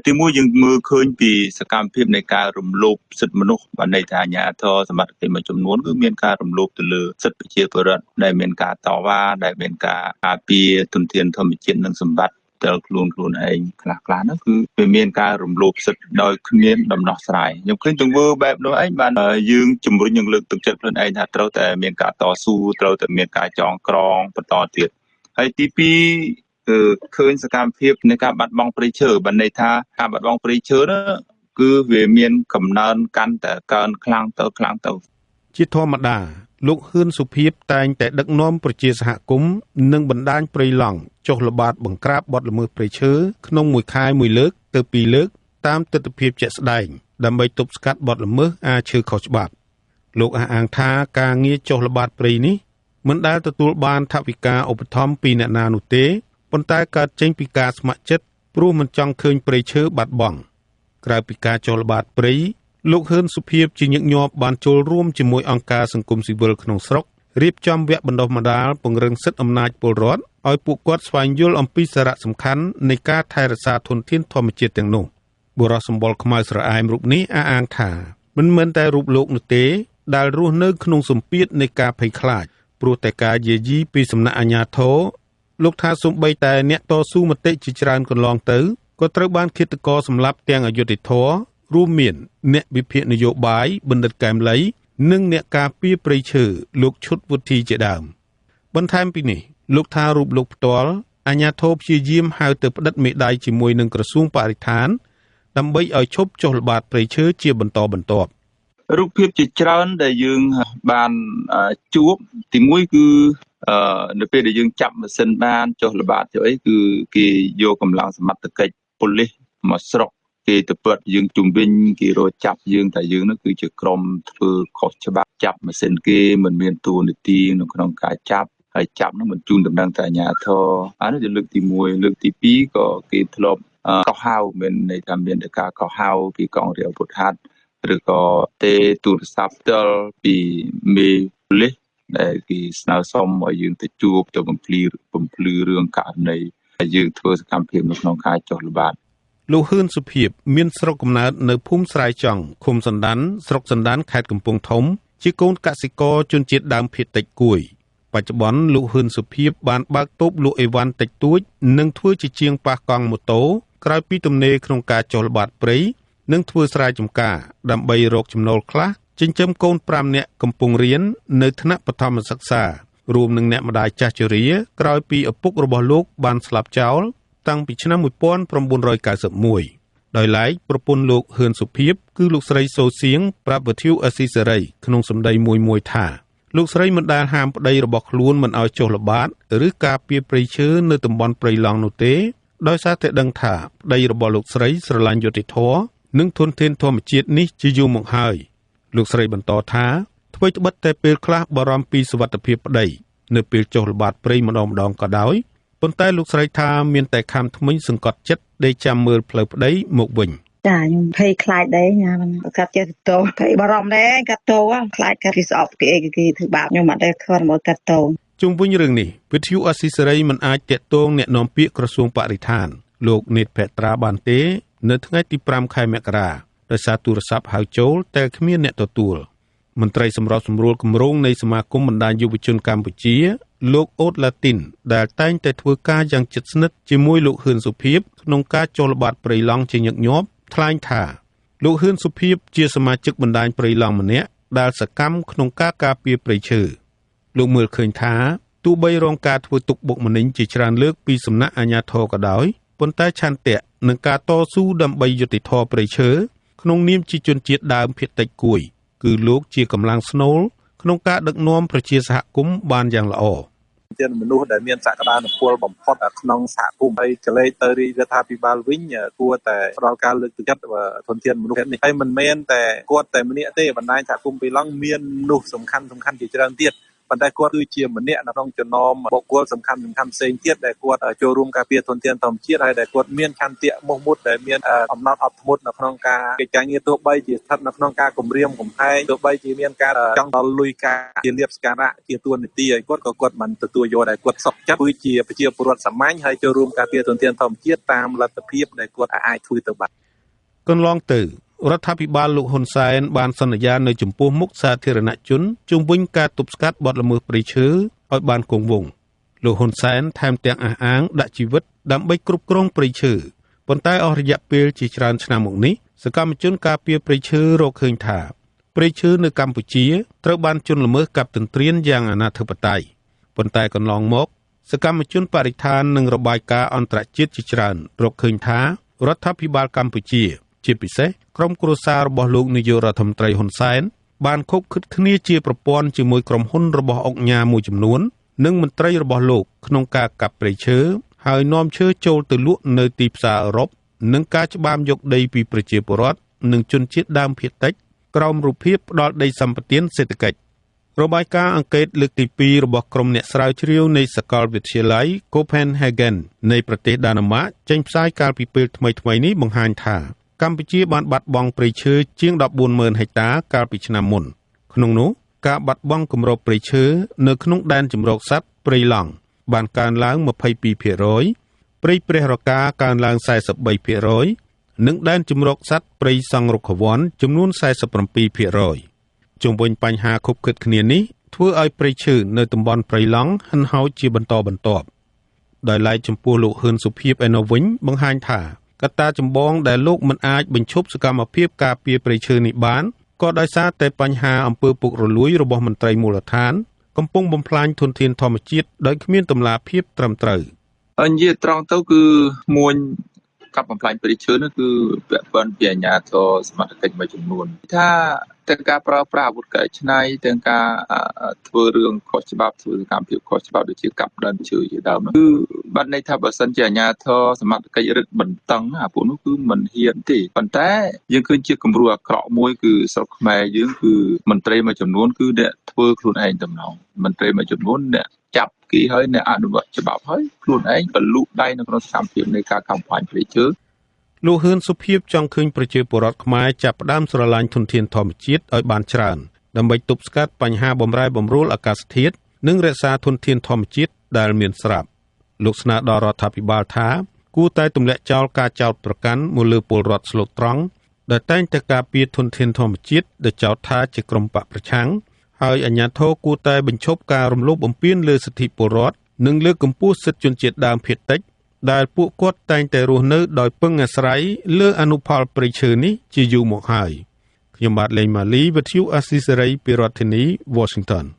ទីមួយយើងមើលឃើញពីសកម្មភាពនៃការរំលោភសិទ្ធិមនុស្សបានន័យថាអាជ្ញាធរសមត្ថកិច្ចមួយចំនួនគឺមានការរំលោភទៅលើសិទ្ធិប្រជាពលរដ្ឋដែលមានការតវ៉ាដែលមានការការពារធនធានធម្មជាតិនិងសម្បត្តិដល់ខ្លួនឯងខ្លះហ្នឹងគឺវាមានការរំលោភសិទ្ធិដោយគ្មានដំណោះស្រាយខ្ញុំឃើញទង្វើបែបនោះឯងបានយើងជំរុញនិងលើកទឹកចិត្តខ្លួនឯងថាត្រូវតែមានការតស៊ូត្រូវតែមានការចងក្រងបន្តទៀតហើយទី2គឺឃើញសកម្មភាពនៃការបាត់បង់ព្រៃឈើបានន័យថាការបាត់បង់ព្រៃឈើនោះគឺវាមានកំណើនកាន់តែកើនខ្លាំងទៅជាធម្មតាលោកហ៊ឿនសុភាពតែងតែដឹកនាំប្រជាសហគមន៍និងបណ្ដាញព្រៃឡង់ចុះល្បាតបង្ក្រាបបទល្មើសព្រៃឈើក្នុងមួយខែមួយលើកទៅពីរលើកតាមទិដ្ឋភាពជាក់ស្ដែងដើម្បីទប់ស្កាត់បទល្មើសអាឈើខុសច្បាប់លោកអះអាងថាការងារចុះល្បាតព្រៃនេះមិនដែលទទួលបានថវិកាឧបត្ថម្ភពីអ្នកណានោះទេប៉ុន្តែកើតចេញពីការស្ម័គ្រចិត្តព្រោះមិនចង់ឃើញព្រៃឈើបាត់បង់ក្រៅពីការចុះល្បាតព្រៃលោកហ៊ឿនសុភាពជាញឹកញាប់បានចូលរួមជាមួយអង្គការសង្គមស៊ីវិលក្នុងស្រុករៀបចំវគ្គបណ្ដុះបណ្ដាលពង្រឹងសិទ្ធិអំណាចពលរដ្ឋឲ្យពួកគាត់ស្វែងយល់អំពីសារៈសំខាន់នៃការថែរក្សាធនធានធម្មជាតិទាំងនោះបុរសសម្បុរខ្មៅស្រអែមរូបនេះអះអាងថាមិនមែនតែរូបលោកនោះទេដែលរស់នៅក្នុងសម្ពាធនៃការភ័យខ្លាចព្រោះតែការយាយីពីសំណាក់អាជ្ញាធរលោកថាសូម្បីតែអ្នកតស៊ូមតិជាច្រើនកន្លងទៅក៏ត្រូវបានឃាតករសម្លាប់ទាំងអយុត្តិធម៌រួមមានអ្នកវិភាគនយោបាយបណ្ឌិតកែមលីនិងអ្នកការពារព្រៃឈើលោកឈុតវុធីជាដើមបន្ថែមពីនេះលោកថារូបលោកផ្ទាល់ អាជ្ញាធរព្យាយាមហៅទៅផ្តិតមេដៃជាមួយនឹងក្រសួងបរិស្ថានដើម្បីឲ្យឈប់ចុះល្បាតព្រៃឈើជាបន្តបន្ទាប់រូបភាពជាច្រើនដែលយើងបានជួបទីមួយគឺនៅពេលដែលយើងចាប់ម៉ាស៊ីនបានចុះល្បាតទៅអីគឺគេយកកម្លាំងសមត្ថកិច្ចប៉ូលីសមកស្រុកគេទៅពឹតយើងជុំវិញគេរកចាប់យើងតែយើងនោះគឺជាក្រុមធ្វើខុសច្បាប់ចាប់ម៉ាស៊ីនគេមិនមានតួនាទីនៅក្នុងការចាប់ហើយចាប់នោះមិនជូនដំណឹងទៅអាជ្ញាធរអានេះជាលើកទី1លើកទី2ក៏គេធ្លាប់កោះហៅមានន័យថាមានតែការកោះហៅពីកងរាជអាវុធហត្ថឬក៏ទេទូរស័ព្ទផ្ទាល់ពីមេប៉ូលីសដែលគេស្នើសុំឲ្យយើងទៅជួបទៅបំភ្លឺរឿងករណីដែលយើងធ្វើសកម្មភាពនៅក្នុងការចុះល្បាតលោកហ៊ឿនសុភាពមានស្រុកកំណើតនៅភូមិស្រែចង់ឃុំសណ្ដានស្រុកសណ្ដានខេត្តកំពង់ធំជាកូនកសិករជនជាតិដើមភាគតិចកួយបច្ចុប្បន្នលោកហ៊ឿនសុភាពបានបើកតូបលក់អីវ៉ាន់តិចតួចនិងធ្វើជាជាងប៉ះកង់ម៉ូតូក្រោយពីទំនេរក្នុងការចុះល្បាតព្រៃនិងធ្វើស្រែចម្ការដើម្បីរកចំណូលខ្លះចិញ្ចឹមកូន5នាក់កំពុងរៀននៅថ្នាក់បឋមសិក្សារួមនឹងអ្នកម្ដាយចាស់ជរាក្រោយពីឪពុករបស់លោកបានស្លាប់ចោលតាំងពីឆ្នាំ1991ដោយឡែកប្រពន្ធលោកហ៊ឿនសុភាពគឺលោកស្រីសូសៀងប្រាប់វិទ្យុអាស៊ីសេរីក្នុងសម្ដីមួយថាលោកស្រីមិនដែលហាមប្តីរបស់ខ្លួនមិនឲ្យចុះល្បាតឬការពារព្រៃឈើនៅតំបន់ព្រៃឡង់នោះទេដោយសារតែដឹងថាប្តីរបស់លោកស្រីស្រឡាញ់យុត្តិធម៌និងធនធានធម្មជាតិនេះជាយូរមកហើយលោកស្រីបន្តថាអ្វីត្បិតតែពេលខ្លះបារម្ភពីសុវត្ថិភាពប្តីនៅពេលចុះល្បាតព្រៃម្ដងៗក៏ដោយប៉ុន្តែលោកស្រីថាមានតែខាំធ្មេញសង្កត់ចិត្តដេកចាំមើលផ្លូវប្តីមកវិញចាខ្ញុំភ័យខ្លាចដែរញ៉ាំកាត់ចេះតោភ័យបារម្ភដែរកាត់តោខ្លាចកាត់គេស្អប់គេគេធ្វើបាបខ្ញុំអត់ដែលខត់មកកាត់តោជុំវិញរឿងនេះវិទ្យុអាស៊ីសេរីមិនអាចទាក់ទងអ្នកនាំពាក្យក្រសួងបរិស្ថានលោកនេតភត្រាបានទេនៅថ្ងៃទី5ខែមករាដោយសារទូរស័ព្ទហៅចូលតែគ្មានអ្នកទទួលមន្ត្រីសម្របសម្រួលគម្រោងនៃសមាគមបណ្ដាញយុវជនកម្ពុជាលោកអូតឡាទីនដែលតែងតែធ្វើការយ៉ាងជិតស្និទ្ធជាមួយលោកហ៊ឿនសុភាពក្នុងការចុះល្បាតព្រៃឡង់ជាញឹកញាប់ថ្លែងថាលោកហ៊ឿនសុភាពជាសមាជិកបណ្ដាញព្រៃឡង់ម្នាក់ដែលសកម្មក្នុងការការពារព្រៃឈើលោកមើលឃើញថាទោះបីរងការធ្វើទុក្ខបុកម្នេញជាច្រើនលើកពីសំណាក់អាជ្ញាធរក៏ដោយប៉ុន្តែឆន្ទៈនិងការតស៊ូដើម្បីយុត្តិធម៌ព្រៃឈើក្នុងនាមជាជនជាតិដើមភាគតិចកួយគឺលោកជាកម្លាំងស្នូលក្នុងការដឹកនាំប្រជាសហគមន៍បានយ៉ាងល្អជាមនុស្សដែលមានសក្តានុពលបំផុតក្នុងសហគមន៍ហើយកលេចទៅរាជរដ្ឋាភិបាលវិញគួរតែផ្ដល់ការលើកទឹកចិត្តធនធានមនុស្សនេះហើយមិនមែនតែគាត់តែម្នាក់ទេបណ្ដាញសហគមន៍ព្រៃឡង់មានមនុស្សសំខាន់ជាច្រើនទៀតប៉ុន្តែគាត់គឺជាម្នាក់នៅក្នុងចំណោមបុគ្គលសំខាន់ផ្សេងទៀតដែលគាត់ចូលរួមការពារធនធានធម្មជាតិហើយដែលគាត់មានឆន្ទៈមោះមុតដែលមានអំណត់អត់ធ្មត់នៅក្នុងការកិច្ចការងារទោះបីជាស្ថិតនៅក្នុងការគំរាមកំហែងទោះបីជាមានការចង់ដល់លុយការជាលៀបសក្ការៈជាតួនាទីឲ្យគាត់ក៏គាត់មិនទទួលយកដែលគាត់សុខចិត្តគឺជាប្រជាពលរដ្ឋសាមញ្ញហើយចូលរួមការពារធនធានធម្មជាតិតាមលទ្ធភាពដែលគាត់អាចធ្វើទៅបានកន្លងទៅរដ្ឋាភិបាលលោកហ៊ុនសែនបានសន្យានៅចំពោះមុខសាធារណជនជុំវិញការទប់ស្កាត់បទល្មើសព្រៃឈើឲ្យបានគង់វង្សលោកហ៊ុនសែនថែមទាំងអះអាងដាក់ជីវិតដើម្បីគ្រប់គ្រងព្រៃឈើប៉ុន្តែអស់រយៈពេលជាច្រើនឆ្នាំមកនេះសកម្មជនការពារព្រៃឈើរកឃើញថាព្រៃឈើនៅកម្ពុជាត្រូវបានជនល្មើសកាប់ទន្ទ្រានយ៉ាងអនាធិបតេយ្យប៉ុន្តែកន្លងមកសកម្មជនបរិស្ថាននិងរបាយការណ៍អន្តរជាតិជាច្រើនរកឃើញថារដ្ឋាភិបាលកម្ពុជាជាពិសេសក្រុមគ្រួសាររបស់លោកនាយករដ្ឋមន្ត្រីហ៊ុនសែនបានខុបខិតគ្នាជាប្រព័ន្ធជាមួយក្រុមហ៊ុនរបស់ឧកញ៉ាមួយចំនួននិងមន្ត្រីរបស់លោកក្នុងការកាប់ព្រៃឈើហើយនាំឈើចូលទៅលក់នៅទីផ្សារអឺរ៉ុបនិងការច្បាមយកដីពីប្រជាពលរដ្ឋនិងជនជាតិដើមភាគតិចក្រោមរូបភាពផ្ដល់ដីសម្បទានសេដ្ឋកិច្ចរបាយការណ៍អង្កេតលើកទី2របស់ក្រុមអ្នកស្រាវជ្រាវនៃសាកលវិទ្យាល័យ Copenhagen នៃប្រទេសដាណឺម៉ាកចេញផ្សាយកាលពីពេលថ្មីៗនេះបង្ហាញថាកម្ពុជាបានបាត់បង់ព្រៃឈើជាង 140,000 ហិកតាកាលពីឆ្នាំមុនក្នុងនោះការបាត់បង់គម្របព្រៃឈើនៅក្នុងដែនជម្រកសត្វព្រៃឡង់បានកើនឡើង 22% ព្រៃព្រះរកាកើនឡើង 43% និងដែនជម្រកសត្វព្រៃសង្រុក្ខវ័នចំនួន 47% ជុំវិញបញ្ហាខុបខិតគ្នានេះធ្វើឲ្យព្រៃឈើនៅតំបន់ព្រៃឡង់ហិនហោចជាបន្តបន្ទាប់ដោយឡែកចំពោះលោកហ៊ឿនសុភាពឯណោះវិញបង្ហាញថាកត្តាចម្បងដែលលោកមិនអាចបញ្ឈប់សកម្មភាពការពារព្រៃឈើនេះបានក៏ដោយសារតែបញ្ហាអំពើពុករលួយរបស់មន្ត្រីមូលដ្ឋានកំពុងបំផ្លាញធនធានធម្មជាតិដោយគ្មានតម្លាភាពត្រឹមត្រូវ។ និយាយត្រង់ទៅគឺមួញកាប់បំផ្លាញព្រៃឈើនោះគឺពាក់ព័ន្ធពីអាជ្ញាធរសមត្ថកិច្ចមួយចំនួនថាទាំងការប្រើប្រាស់អាវុធកែច្នៃទាំងការធ្វើរឿងខុសច្បាប់ធ្វើសកម្មភាពខុសច្បាប់ដូចជាកាប់ដើមឈើជាដើមគឺបាត់ន័យថាបើសិនជាអាជ្ញាធរសមត្ថកិច្ចរឹតបន្តឹងអាពួកនោះគឺមិនហ៊ានទេប៉ុន្តែយើងឃើញជាគំរូអាក្រក់មួយគឺស្រុកខ្មែរយើងគឺមន្ត្រីមួយចំនួនគឺអ្នកធ្វើខ្លួនឯងតំណងមន្ត្រីមួយចំនួនអ្នកចាប់គេហើយអ្នកអនុវត្តច្បាប់ហើយខ្លួនឯងក៏លូកដៃនៅក្នុងសកម្មភាពនៃការកាប់បំផ្លាញព្រៃឈើលោកហ៊ឿនសុភាពចង់ឃើញប្រជាពលរដ្ឋខ្មែរចាប់ផ្ដើមស្រឡាញ់ធនធានធម្មជាតិឲ្យបានច្រើនដើម្បីទប់ស្កាត់បញ្ហាបម្រែបម្រួលអាកាសធាតុនិងរក្សាធនធានធម្មជាតិដែលមានស្រាប់លោកស្នើដល់រដ្ឋាភិបាលថាគួរតែទម្លាក់ចោលការចោទប្រកាន់មកលើពលរដ្ឋស្លូតត្រង់ដែលតែងតែការពារធនធានធម្មជាតិដែលចោទថាជាក្រុមបក្សប្រឆាំងហើយអាជ្ញាធរគួរតែបញ្ឈប់ការរំលោភបំពានលើសិទ្ធិពលរដ្ឋនិងលើកកម្ពស់សិទ្ធិជនជាតិដើមភាគតិចដែលពួកគាត់តែងតែរស់នៅដោយពឹងអាស្រ័យលើអនុផលព្រៃឈើនេះជាយូរមកហើយខ្ញុំបាទលេងម៉ាលីវិទ្យុអាស៊ីសេរីពីរដ្ឋធានី Washington។